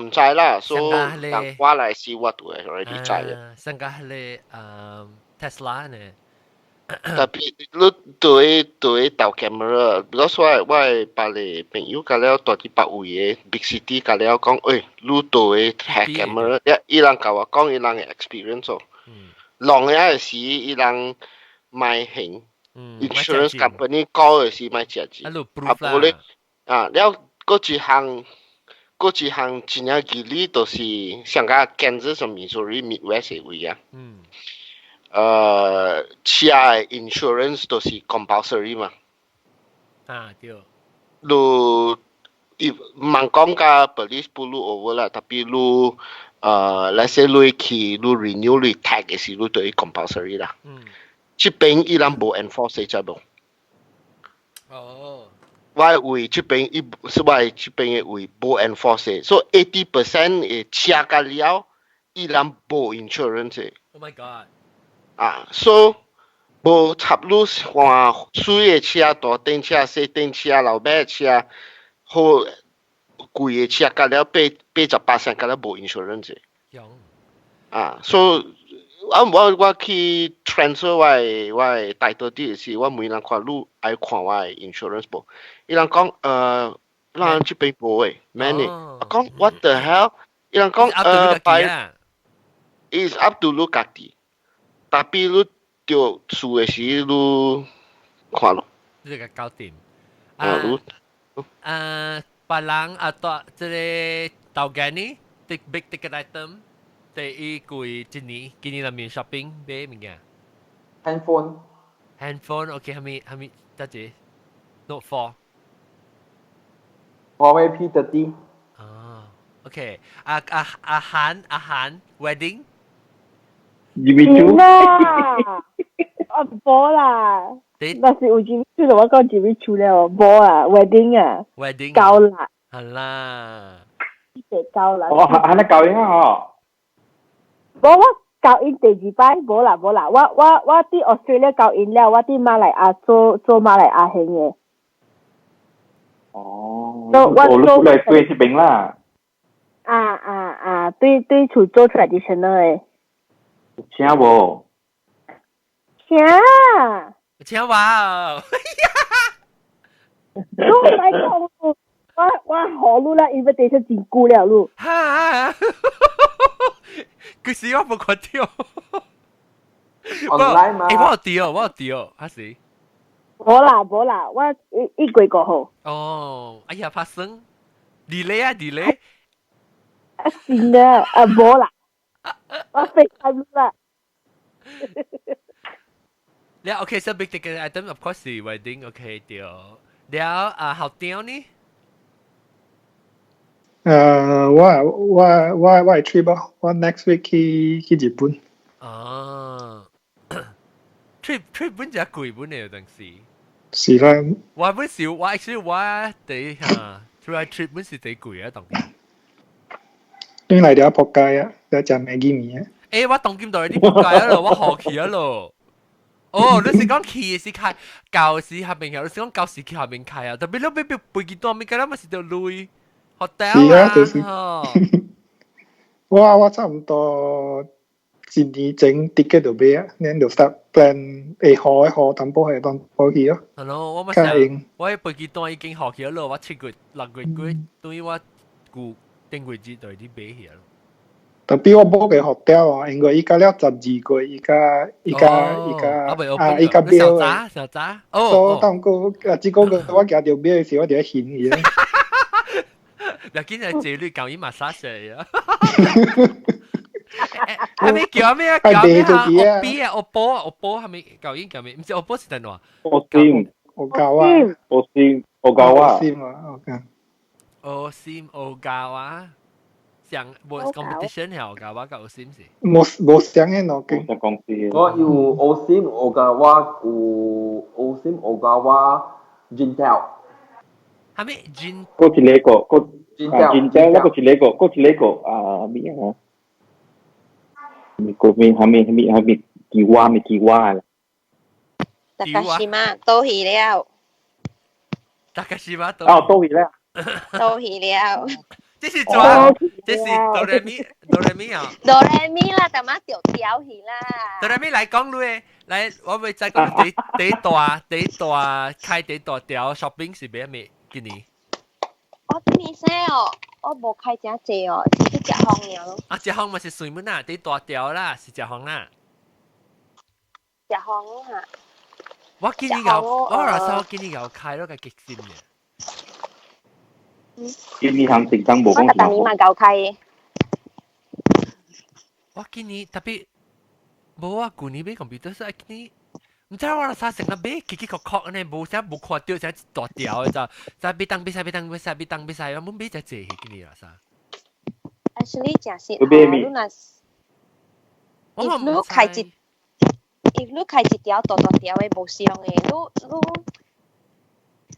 毋知啦，所以人我來時我都會 already 知嘅。上個係Tesla 呢？特別你對鬥 camera，because 我別個朋友甲了住佇別位的 big city 甲了講，喂，你對 hack camera，伊人共我講伊人的 experience 哦。弄了的時，伊人莫還。insurance company 講的是莫食錢，啊無咧啊了，閣一項真正義理，就是像個 Kansas 和 Missouri Midwest 的位啊。車的 insurance 都是 compulsory 嘛。啊對。你伊毋講甲 police pull 你 over 啦，特別你let's say 你去你 renew 你 tag 的時，你都 compulsory 啦。這邊伊人無 enforce 知無？哦。我位這邊伊是我這邊的位無 enforce，所以 80% 的車甲了，伊人無 insurance。 Oh my god！啊，所以無插你換水的車、大電車、細電車、老尾車，好貴嘅車甲了88%甲了無 insurance。啊，所以啊我去 transfer 我的 title deed 時，我問人看你愛看我的 insurance 無？伊人講咱這邊無的，免的。我講 what the hell？伊人講by is up to 你家己，tapi 你著輸的時你看咯。你個搞掂。啊，你別人啊，大這個頭家呢，the big ticket item，第一季一年，今年入面 shopping 買物件。 Handphone。 Handphone，OK，係咪係咪得隻 Note 4。華為 P30。哦，OK，啊啊阿韓阿韓 wedding。 Jimmy Choo 啦，啊無啦，若是有 Jimmy Choo 就我講 Jimmy Choo 了，無啊，wedding 啊，wedding 夠啦，係啦，夠啦。哦，係係舊年啊，嗬。無我交𪜶第二擺，無啦無啦，我佇 Australia 交𪜶了，我佇馬來亞做做馬來亞行的。哦，我做來對這邊啦。啊啊啊！對對，厝做 traditional 的。請無？請。請我。你來講，我予你啦，invitation 真久了，你。哈！其實我無看到。 online 嘛？欸，我有掉，我有掉，還是？無啦無啦，我1月5號。哦，哎呀，發生 delay 啊 delay。啊是啊，啊無啦，我 FaceTime 啦。了 OK，so big ticket item of course 是 wedding，OK 對。了啊，後雕呢？我 trip 啊，我 next week 去日本。哦，trip 本就貴本嘅有陣時。是啦。我本是我 actually 我第嚇，出來 trip 本是第貴啊，當今。你來了仆街啊！你食 Maggi 麵啊？欸，我當今就係啲仆街啊咯，我好奇啊咯。哦，你是講去是開舊時下邊開，你是講舊時去下邊開啊？特別你別別飛機單物件，咱嘛是著鐳 hotel。 是啊，就是。我差唔多一年前 ticket 就買啊，咱就 start plan 會好會好淡薄係淡薄去咯。係咯，我嘛想，我飛機單已經學起了，我7月6月幾，等於我舊頂月節就係啲買起咯。特別我 book 嘅 hotel 啊，因為伊家了12月，伊家伊家伊家啊，伊家表嘅。小早，哦。所以當個啊，這個月我行到表嘅時，我就喺嫌伊啊。又見係這類教伊馬殺死啊！係咪叫咩啊？叫咩啊？我 B 啊，我波啊，我波係咪教伊叫咩？唔知我波是點話？我先，我教啊，我先，我教啊，先啊，我教。我先我教啊。上無 competition 係我教我教 OSIM 是。無無相嘅腦筋。公司。我有 OSIM，我教我有 OSIM，我教我 Gintell。係咪 Gin？嗰一個個啊 Gintell，那個一個，嗰一個啊咩啊？個咩係咩係咩係咩記話咩記話啦？大家是嘛？都去了。大家是嘛？哦，都去了。都去了。這是做，這是哆來咪哆來咪啊！哆來咪啦，大媽掉掉去啦。哆來咪來講你，來我會再講第第大第大開第大條 shopping 是咩咩？今年？我今年生哦，我無開誠濟哦，是去食風爾咯。啊，食風嘛是水門啊，第大條啦，是食風啦。食風哈。我今年有，我老實我今年有開咗個激心嘅。今年行成真無講。我逐年嘛夠開。我今年特別無啊，舊年買 computer 是今年，毋知我啥成日買奇奇確確呢，無啥無看到啥一大條的就，就買當買使買當買使買當買使，我冇買只濟今年啦啥。 Actually 誠實吼，你若我你開一，if 你開一條大大條的無相的，你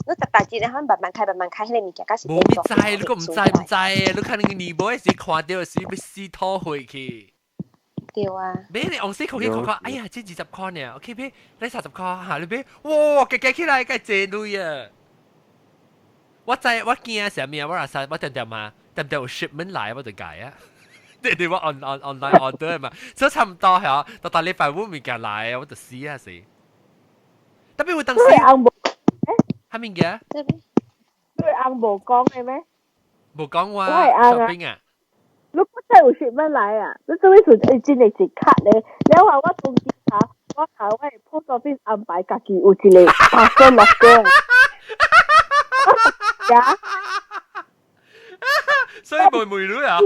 你逐大日咧，慢慢開慢慢開，彼個物件才是。無咪知，你閣毋知毋知，你看你年尾時看到時欲死吐血去。對啊。買你往死看去看看，哎呀，這20箍呢，OK 買，你30箍嚇，你買，哇，加加起來該濟鐳啊！我知我驚啥物啊？我話實我定定嘛，定定有 shipment 來我就改啊。對對，我 online order 嘛，所以差唔多係到大禮拜五物件來，我就死啊死。特別會當時你無係物件？你翁無講嘅咩？無講話 shopping 啊？你不真有 shipment 來啊？你做咩事？真係一卡咧？你話我當時查，我查我 post office 安排家己有一個 parcel locker。呀！所以無問你啊？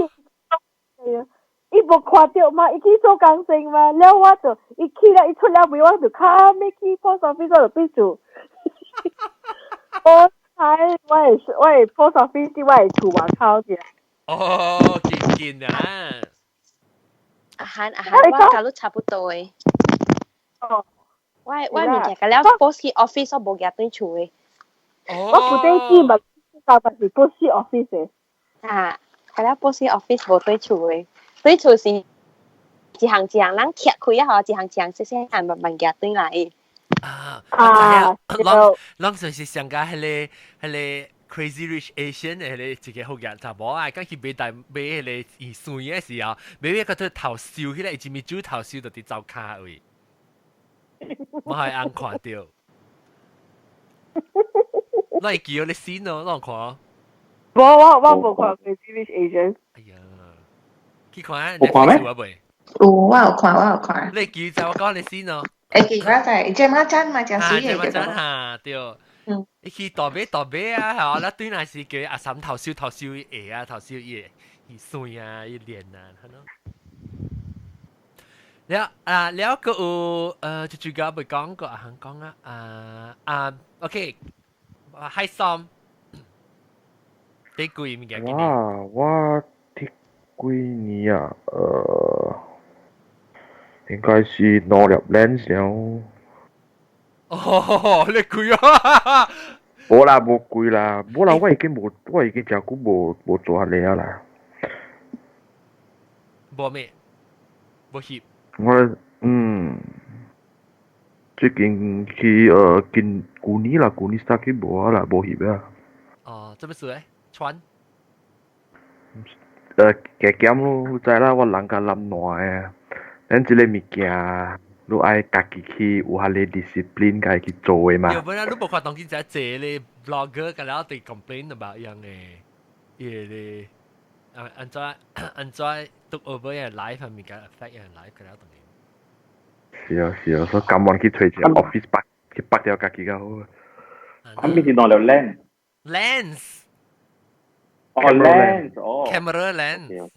係啊，伊無看到嘛，伊去做工程嘛，了我就伊去了，伊出了門，我就較尾去 post office 我就變做。我喺我的 post office 佇我的厝外口爾。哦，見見啊！阿韓阿韓，我佮你差不多的。哦。我物件佮了 post 去 office，我無寄轉厝的。哦。我不對記嘛，大部是 post 去 office 的。啊，佮了 post 去 office 無轉厝的，轉厝是一項一項人拆開啊，吼，一項一項細細項慢慢寄轉來。啊，啊，攏攏就是上加彼個 Crazy Rich Asian 的彼個一個福建查某啊，講去買大買彼個魚生的時候，買買個頭燒起來，一物煮頭燒就佇灶跤位，我係翁看著。你會記你先咯，你有看？無，我無看 Crazy Rich Asian。哎呀，去看有看咩？有，我有看，我有看。你記就我講你先咯。會記我知，這馬真嘛，真水的。這馬真哈，對。嗯。伊去大買大買啊，嚇！咱對那是叫阿嬸頭燒頭燒伊下啊，頭燒伊伊生啊，伊練啊，係咯。了啊，了個有就最近未講過阿行講啊，啊啊，OK，海參，啲貴物件。哇！我啲幾年啊，應該是兩粒 lens 了。哦，你貴啊！無啦，無貴啦，無啦，我已經無，我已經誠久無做下了啦。無咩？無翕。我最近去近舊年啦，舊年 start 去無啊啦，無翕啊。哦，做咩事咧？穿？加減咯，你知啦，我人較懶惰的，咱這個物件，你愛家己去有遐個 discipline 家己去做的嘛。有本來你無看當今只濟咧 blogger 佮了佇 complain about 樣的，伊個啊按怎按怎 took over 個 life 物件 affect 個 life 佮了當今。是啊是啊，所以甘願去揣一個 office 拔去拔掉家己較好。啊，咪是兩粒 lens。 lens。哦，lens，哦。 camera lens。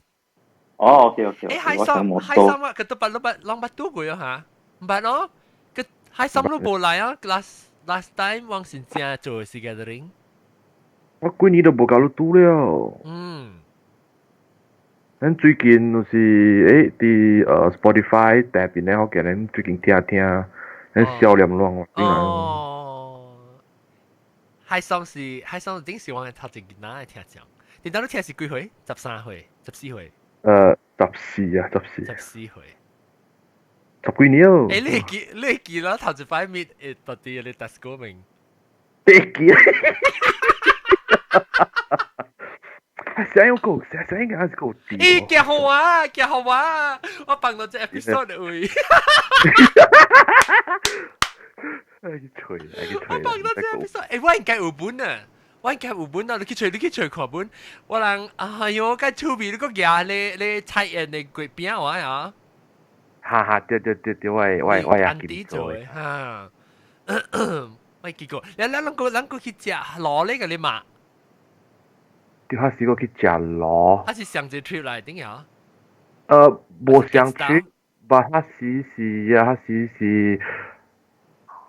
哦，OK OK。誒，海參海參啊，佢都捌都捌攏捌拄過啊嚇，毋捌咯。佢海參都無來啊，last time 我先正做是 gathering。我幾年都無共你拄了。咱最近就是佇Spotify 特別咧，我見咱最近聽聽，咱銷量亂。哦。海參是海參，頂是我頭一囡仔會聽講。你當你聽是幾歲？13歲、14歲？14啊，十四。 14歲。十幾年哦。誒，你會記啦？頭一擺面會到底你 Tesco 名？會記。誰有夠？誰誰應該是夠低。咦，幾好啊，幾好啊！我放到這 episode 位。愛去揣，愛去揣。我放到這 episode，誒，我應該有本啊，我應該有本啊！你去揣，你去揣看本。我人，哎喲，該趣味，你閣舉咧菜園的月餅我啊。哈哈，對對對對，我也記做的哈。我記過，你咱個去食螺咧個你嘛？對，我試過去食螺。它是上一 trip 來頂呀？無上 trip，但它是啊，它是。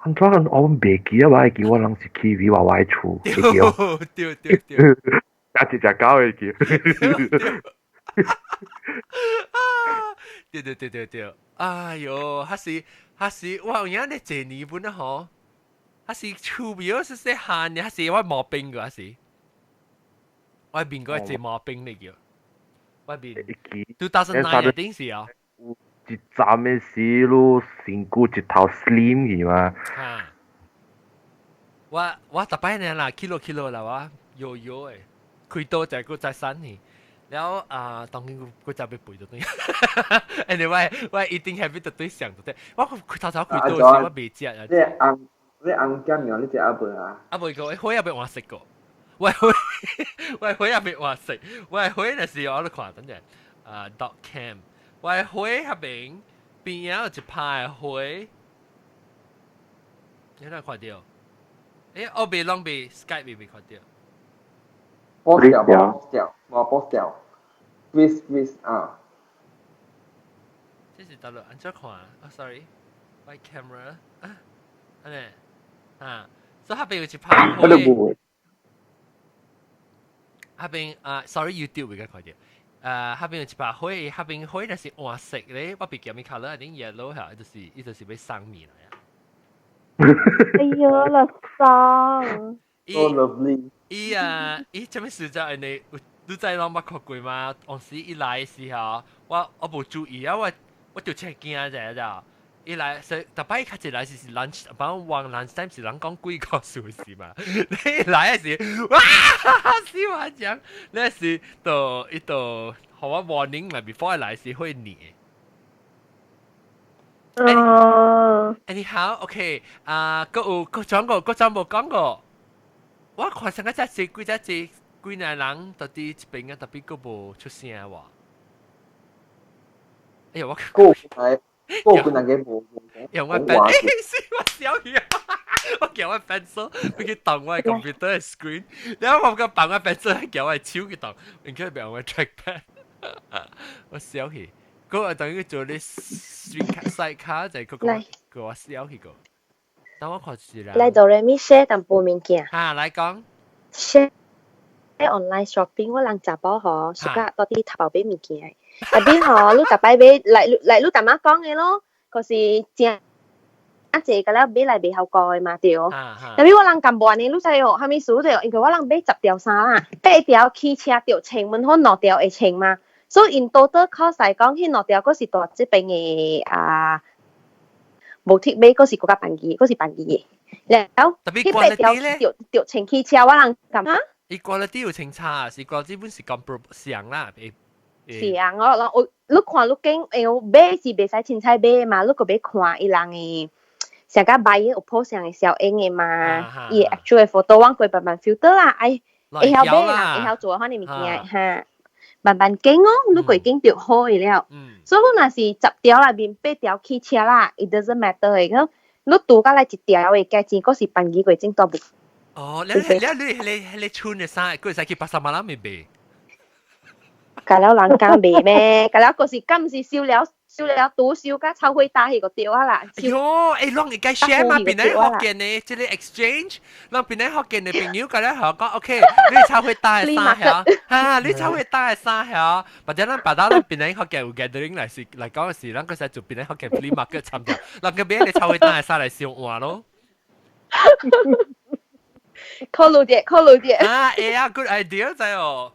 安怎我袂記啊？我會記我人是去美娃娃的厝，會記哦。對對對。食一隻狗會記。對對對對對，哎喲，還是我有影咧這年本啊吼，還是厝邊是細漢的，還是我毛病個還是，我面過這毛病嚟叫，我面2009頂是啊。一站的時，你身軀一頭 slim 去嘛？哈！我逐擺呢啦，去落去落啦，我搖搖的，開刀就閣再散去。了啊，當然佢就被背咗對。Anyway，我一定係俾對上對。我佢頭頭開刀時我未食啊。你紅你紅減苗你食阿未啊？阿未過，火也未換色過。喂火，喂火也未換色。喂火那時我都看等陣啊，dot cam。喂火那邊邊仔有一排火，你哪看到？我未攏未 Skype 未看到。 post 掉，post 掉，我 post 掉。Swiss Swiss 啊。這是得了，按怎看？啊，sorry，my camera 啊，按呢，啊，所以彼邊有一排火。我都無會。彼邊啊，sorry，YouTube 會較看到。彼邊有一排火，彼邊火若是換色咧，我別記咩 colour，一定 yellow 嚇，就是伊就是欲送面來啊。哎呀，垃圾！So lovely。伊啊，伊啥物事就按呢？你知攏捌看過嗎？當時伊來的時候，我無注意啊，我就真驚者咋。伊來，所以逐擺較濟來是 lunch，反正往 lunch time 是人講鬼故事是嘛？你來的時，哇！死我講，那時就伊就予我 warning 嘛，before 來時會黏。哦。 Anyhow, OK，啊，閣有閣講過，閣講無講過。我看上個只隻幾隻隻幾若人到佇這邊啊，特別閣無出聲喎。哎呀，我閣係閣有幾人無？用我 pen，是我小去啊！我叫我 pencil，去動我 computer 的 screen，然後我個放我 pencil 叫我手去動，應該變我 trackpad。我小去，嗰個等於做你 street side 卡就係嗰個，個我小去個。等我看住啦。來做咧，咪 share 淡薄物件。哈，來講。 share online shopping，我人查某吼，暑假到佇淘寶買物件。特別吼，你逐擺買來來，你淡仔講的咯，可是正啊濟個了買來袂曉過的嘛對。特別我人甘慢的，你知哦，啥物事對？因為我人買10條衫啦，8條汽車著穿，阮好2條會穿嘛。所以 in total cost 來講，彼兩條閣是蹛這邊的啊，無鐵買，閣是閣較便宜，閣是便宜的。了，彼8條著穿汽車，我人感覺。伊 quality 有清差，是 quality 本是咁上啦。是啊，我你看你揀，因為買是袂使凊彩買嘛，你閣欲看伊人的，上甲買有 post 上的小影的嘛，伊 actual photo 我過慢慢 filter 啦，愛會曉買啦，會曉做款的物件哈，慢慢揀哦，你過揀著好的了。所以你若是10條內面8條汽車啦，it doesn't matter 的，咁你拄甲來1條的價錢，閣是便宜過正大部。哦，你穿的衫，閣會使去 pasar malam 買？甲了人敢賣咩？甲了閣是敢是收了收了拄收甲臭火焦彼個對啊啦。喲，欸，攏會該 share 嘛？邊個福建的這個 exchange，攏邊個福建的朋友甲咱學講，OK，你臭火焦的衫曉，哈，你臭火焦的衫曉，或者咱別到咱邊個福建有 gathering 來是來講的是，咱閣使做邊個福建 flea market 參加，人個買你臭火焦的衫來相換咯。考慮者，考慮者。啊，會啊，good idea 知哦。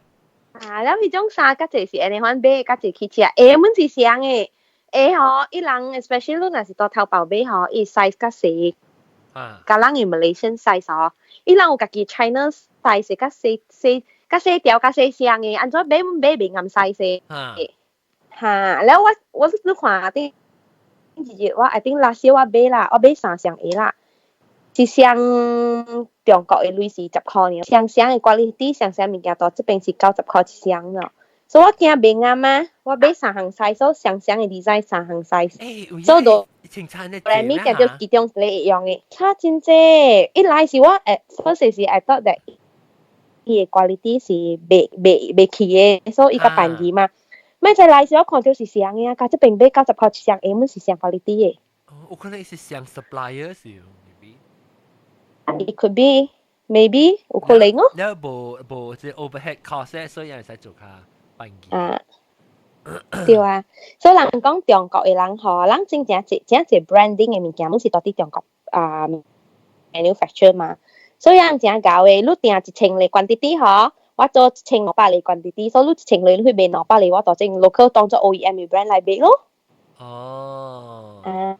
啊，了彼種衫較濟是按呢款買，較濟去食。鞋阮是雙的，鞋吼，伊人 especially 你若是到淘寶買吼，伊 size 較細，佮人的 Malaysian size 吼，伊人有家己 China size 較細細，較細條較細雙的，按怎買買袂𠹌 size。哈，了我你看頂一日我 I think last year 我買啦，我買三雙鞋啦。一雙中國的鐳是10箍爾，雙雙的 quality，雙雙物件到這邊是90箍一雙咯。所以我驚袂𠹌啊，我買三項 size，所以雙雙的 design 三項 size。所以就來物件就其中一個會用的，差真濟。一來是我 at first 是 I thought that 伊的 quality 是袂去的，所以伊較便宜嘛。咩再來是我看到是雙的啊，佮這邊買90箍一雙，下門是雙 quality 的。哦，有可能是雙 supplier 是。 It could be, maybe 有可能哦。你無無這 overhead cost，所以會使做較便宜。啊，對啊，所以人講中國的人吼，人真正濟真濟 branding 的物件，攏是蹛佇中國啊 manufacture 嘛。所以人真𠢕的，你訂1000個 quantity 吼，我做1500個 quantity，所以你1000個你去賣200個，我就整 local 當做 OEM 的 brand 來賣咯。哦。啊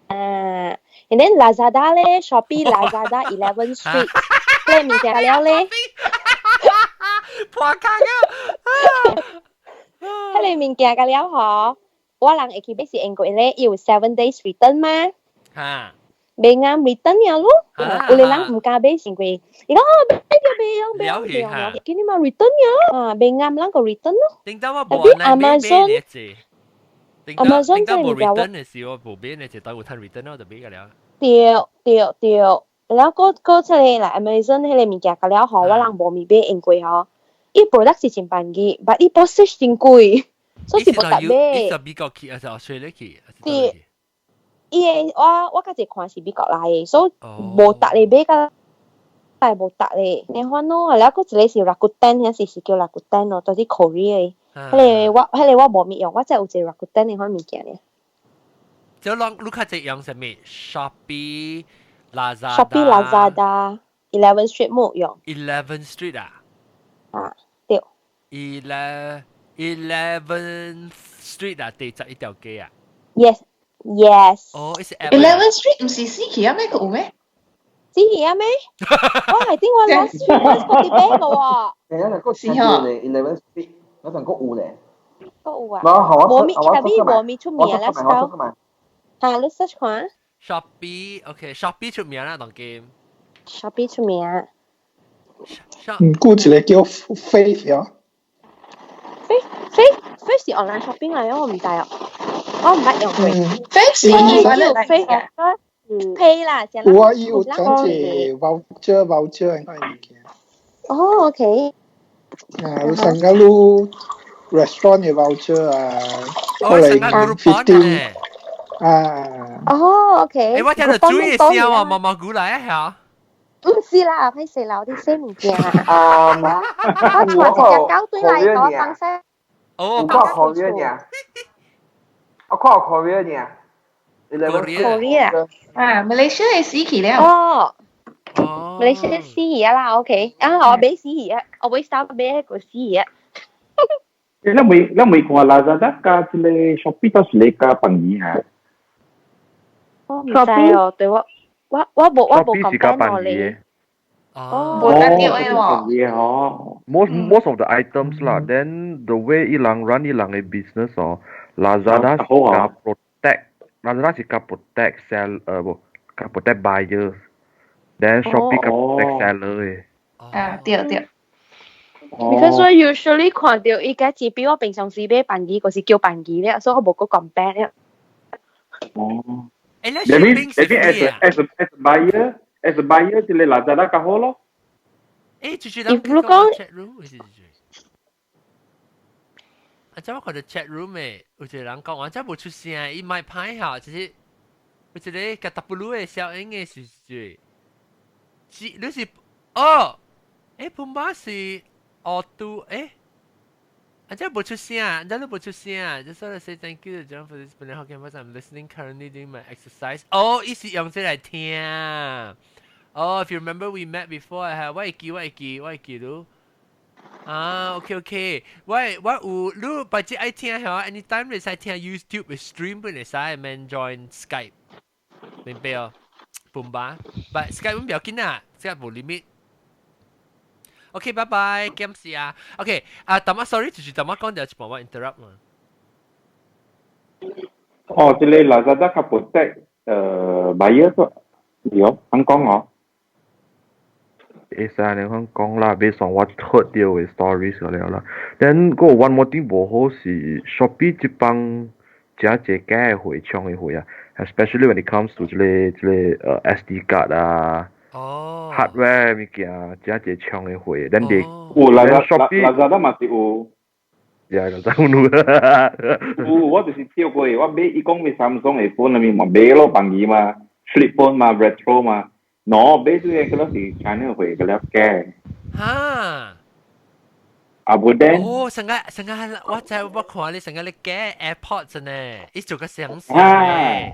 啊，and then Lazada 咧，Shopee、Lazada、11 Street，呢物件了咧。破空啊！彼个物件個了嗬，我人會去買是因為咧，伊有 7 days return 嘛。嚇！袂啱 return 了咯，有個人毋敢買是因為伊講哦買就袂用，袂用袂用，叫你嘛 return 了，啊袂啱咱個 return 咯。頂到我無奈買買呢隻 Amazon 頂到無 return 的時候，無買呢隻，當有趁 return 我就買個了。對對對，然後閣閣出來啦，Amazon 彼個物件個了吼，我人無咪買因為吼，伊 product 是真便宜，但伊 postage 真貴，所以是無值買。伊是美國去還是 Australia 去？對。伊個我我較濟看是美國來的，所以無值咧買甲，但無值咧。你看咯，然後閣一個是 Rakuten，遐是是叫 Rakuten 咯，都是 Korea 的。彼個我彼個我無咪用，我才有一個 Rakuten 的款物件咧。就攏你較濟用啥物？Shopee、Lazada。 Shopee、Lazada、Eleven Street 冇用。 Eleven Street 啊？啊，對。 Eleven Street 啊，第11條街啊。 Yes。Yes。哦，是 Eleven Street 毋是死去啊咩？閣有咩？死去啊咩？我係聽我 last 3 months 閣佇買個喎。係啊，個是嗬。Eleven Street 嗰陣閣有咧。閣有啊。無咪特別無咪出名啦，style。嚇，你 search 看。 Shopee，OK，Shopee 出名啦，當今。 Shopee 出名。嗯，估一個叫 Fave 啊。 Fave Fave Fave 是 online shopping 嚟，我毋知哦。我毋捌用過。 Fave 是伊個 Fave pay 啦，有啊，伊有轉一 voucher voucher 嗰個物件。哦，OK。啊，有上個你 restaurant 嘅 voucher 啊，可能 15 啊。哦，OK。誒，我聽到注意聲喎，毛毛菇來啊嚇。毋是啦，歹勢啦，我啲寫物件啦。啊，我帶一隻狗對來我放聲。哦，我看 Korea 呢，我看 Korea 呢。 Korea 啊，Malaysia 係死去了。哦。Malaysia 死去啊啦，OK。啊，我買死去啊，我買三買個死去啊。你未看 Lazada 加這個 Shopee 都是你加便宜嚇？我毋知哦，對我我無我無 compare 我咧。哦，無得掉的喎。哦，most of the items 啦，then the way 伊人 run 伊人的 business 哦，Lazada 是較 protect，Lazada 是較 protect sell 無，較 protect buyers，then Shopee 較 protect seller 的。啊，對對。 Because 我 usually 看到伊個只比我平常時買便宜，就是叫便宜咧，所以我無閣 compare 咧。哦。誒，你 maybe as a buyer as a buyer 這個 Lazada 較好咯。誒，就是人講 chat room 是是。啊，這我看到 chat room 誒，有一個人講，我這無出聲，伊賣歹下，就是有一個甲 W 的小英的是是，是你是哦，誒，潘巴是哦都誒。啊，這無出聲，這都無出聲。Just want to say thank you to John for this Penang Hokkien voice. I'm listening currently doing my exercise. 哦，伊是用這來聽。哦，if you remember we met before，係我會記，我會記，我會記到。啊，OK OK，我我有你把這愛聽嚇，anytime 你使聽 YouTube stream 本會使，免 join Skype，明白哦？半吧，but Skype 唔要緊啊，Skype 無 limit。OK，拜拜，感謝啊。OK，啊，淡仔 sorry，就是淡仔講掉一半我 interrupt 嘛。哦，這個 Lazada 較 protect buyer 個，對，咁講哦。會使按呢款講啦，別算我出掉的 stories 了啦。Then 閣有 one more thing 無好是 Shopee 這幫真濟假的貨、搶的貨啊，especially when it comes to 這個SD card 啊。哦。 hardware 物件，真濟搶的貨，咱哋有 Lazada Lazada 嘛是有。呀，就有。有，我就是跳過，我買伊講買 Samsung 的 phone 裡面嘛買咯，便宜嘛，flip phone 嘛，retro 嘛。喏，買這個嗰是 China 貨，個了假。哈。啊，無等。哦，成個成個我知我看你成個你假 AirPods 呢，伊做個相像。啊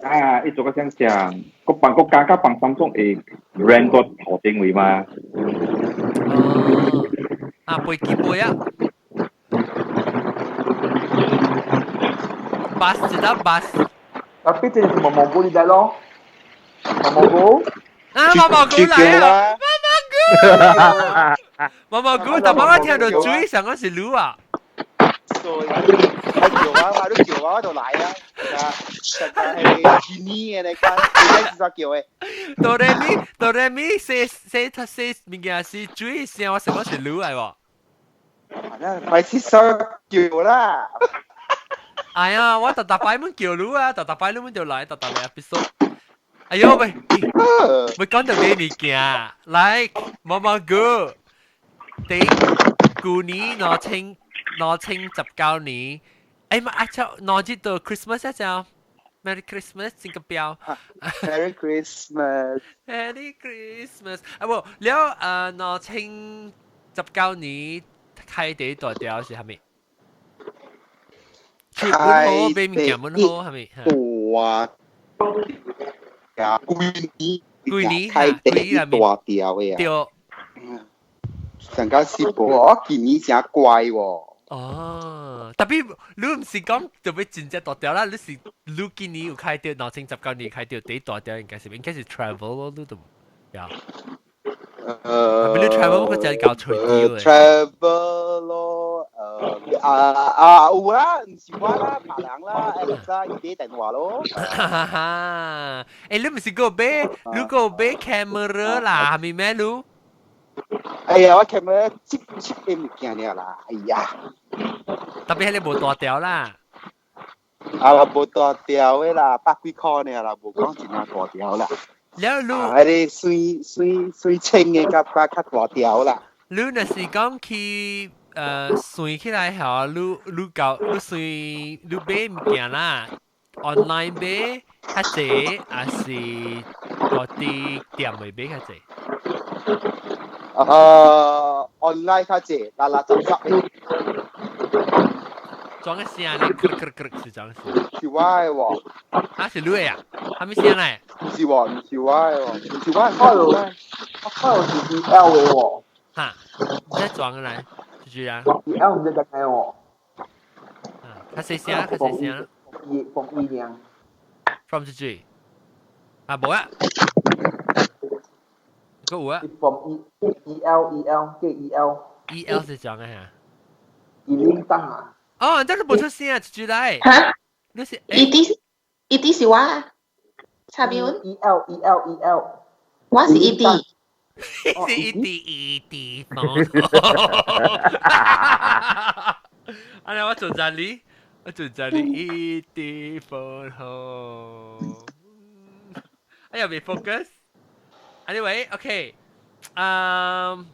啊，伊做個相像，個幫個加加幫 Samsung 會 brand 個頭定位嘛。哦。啊，飛機杯啊。巴士得巴士。啊，畢竟是毛毛菇你得咯，毛毛菇。啊，毛毛菇來啊！毛毛菇。毛毛菇，但媽媽聽到水上嗰是滷啊。所以我叫我，我都叫我，我就來啊！啊，實在係見呢嘅你看，你睇是啥叫嘅？哆來咪哆來咪，寫寫他寫物件是水聲，我想講是滷來喎。咪是啥叫啦？哎呀，我特特擺滿叫滷啊，特特擺滷滿就來，特特來 episode。哎呦喂，喂講到咩物件？來，毛毛菇，第舊年2019年，哎嘛啊就兩日到 Christmas 啊就 Merry Christmas 新個標，Merry Christmas，Merry Christmas 啊無了2019年開第大條是啥物？出本好，買物件本好，係咪？大啊，舊年舊年開第一大條的啊，對。上個是無，我今年誠乖喎。哦，特別你毋是講就欲真正大條啦，你是你今年有開到2019年開到第一大條，應該是 travel 咯，你都呀。特別你 travel 嗰隻較隨啲嘅。 travel 咯，啊啊有啦，毋是我啦，別人啦，Alex 啦，伊買電話咯。哈哈，欸，你毋是閣買，你閣買 camera 啦，係咪咩你？哎呀，我 camera 接接嘅物件了啦，哎呀。特別係你無大條啦。啊，無大條的啦，百幾箍爾啦，無講真正大條啦。了你，啊，彼個水水水清的較較較大條啦。你若是講去算起來吼，你你到你算你買物件啦，online 買較濟，還是佇店內買較濟？online 較濟，拉拉雜雜的。裝個聲咧，咯咯咯是裝聲。是我的喎。啊，是你的啊？啥物聲來？毋是喎，毋是我的喎，毋是我的。我有，我有是 E L 的喎。哈，你在裝來，就是啊。 E L 毋知怎個喎。啊，較細聲，較細聲。一放一兩。 From 這句。啊，無啊。閣有啊。 From E E L E L 叫 E L。 E L 是裝的哈。伊鈴當啊。哦，這都無出聲啊，一句來。哈？你是？伊啲伊啲是我，查表。 E L E L E L。我是 E D。是 E D E D。啊！我做這裡，我做這裡 E D 風吼。哎呀，未 focus。Anyway，OK，嗯。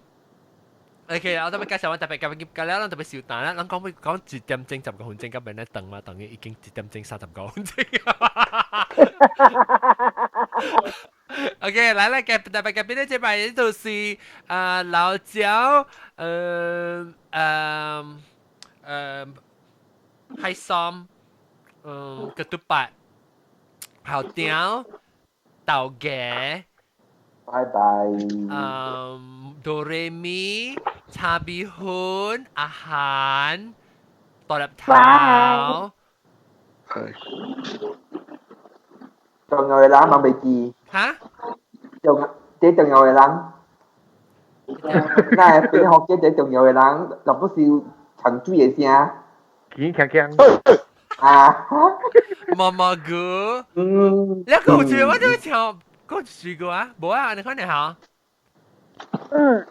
OK，我特別介紹我特別介紹了，咱特別小單啦，咱講欲講1點鐘10個分鐘，到邊咧等嘛，等於已經1點鐘30個分鐘。OK，來來，嘅特別嘅邊咧，這擺就是老蔣，海參，ketupat，好條，豆芽。拜拜。哆來咪，茶米粉，阿韓，大粒頭。重要的人嘛袂記。哈？重，這重要的人，那變學這這重要的人，若不是長水的聲。鏗鏗鏗。啊！毛毛菇。嗯。你講住我就唱。講一句啊，無啊，你看你好。嗯。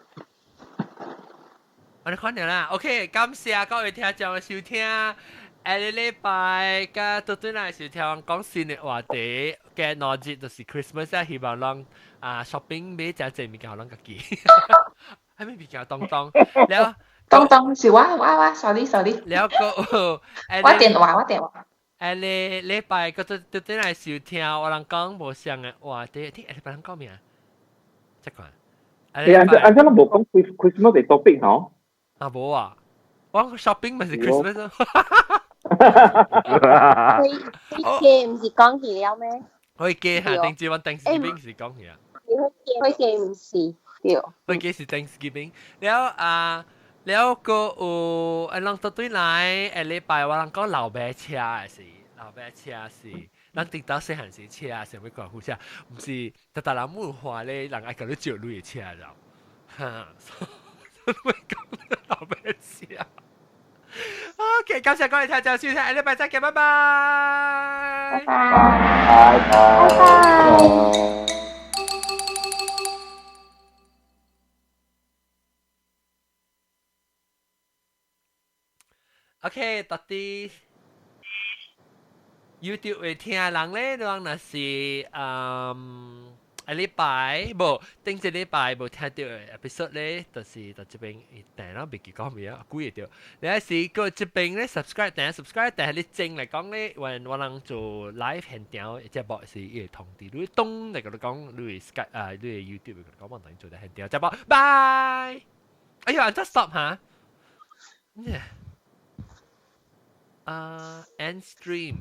我哋看到啦，OK，感謝各位聽眾的收聽。下個禮拜佮倒轉來收聽講新的話題，嘅兩日就是 Christmas 啊，希望攏啊 shopping 買誠濟物件，予攏家己。啥物物件當當了，當當是我我我，sorry sorry。了閣我電話我電話。下個禮拜閣倒倒轉來收聽我人講無相的話題，聽下禮拜人講咩啊？這款。欸，按怎按怎攏無講 Christmas 的 topic 吼？啊無啊，我 shopping 咪是 Christmas 咯。開機毋是講起了咩？開機嚇，頂次我 Thanksgiving 是講起啊。開機毋是對。開機是 Thanksgiving，了啊，了閣有啊，人倒轉來下禮拜我人講老爸車的是，老爸車是，咱頂到細漢時車，想欲趕夫車，毋是，逐逐人文化咧，人愛共你借鐳的車，知無？嚇，會講老百姓。OK，感謝各位聽眾收聽，下禮拜再見，拜拜。拜拜。拜拜。 OK，到底 YouTube 會聽人咧，人若是下禮拜無頂一禮拜無聽到 episode 咧，就是到這邊訂啦，袂記講咩啊，幾個對。你若是過這邊咧 subscribe 訂 subscribe，但係你正嚟講咧，我我人做 live 現場節目是伊會通知你，當嚟個講你 Skype 啊，你 YouTube 講我等做得現場節目，拜。哎呀，真 stop 嚇。啊，end stream。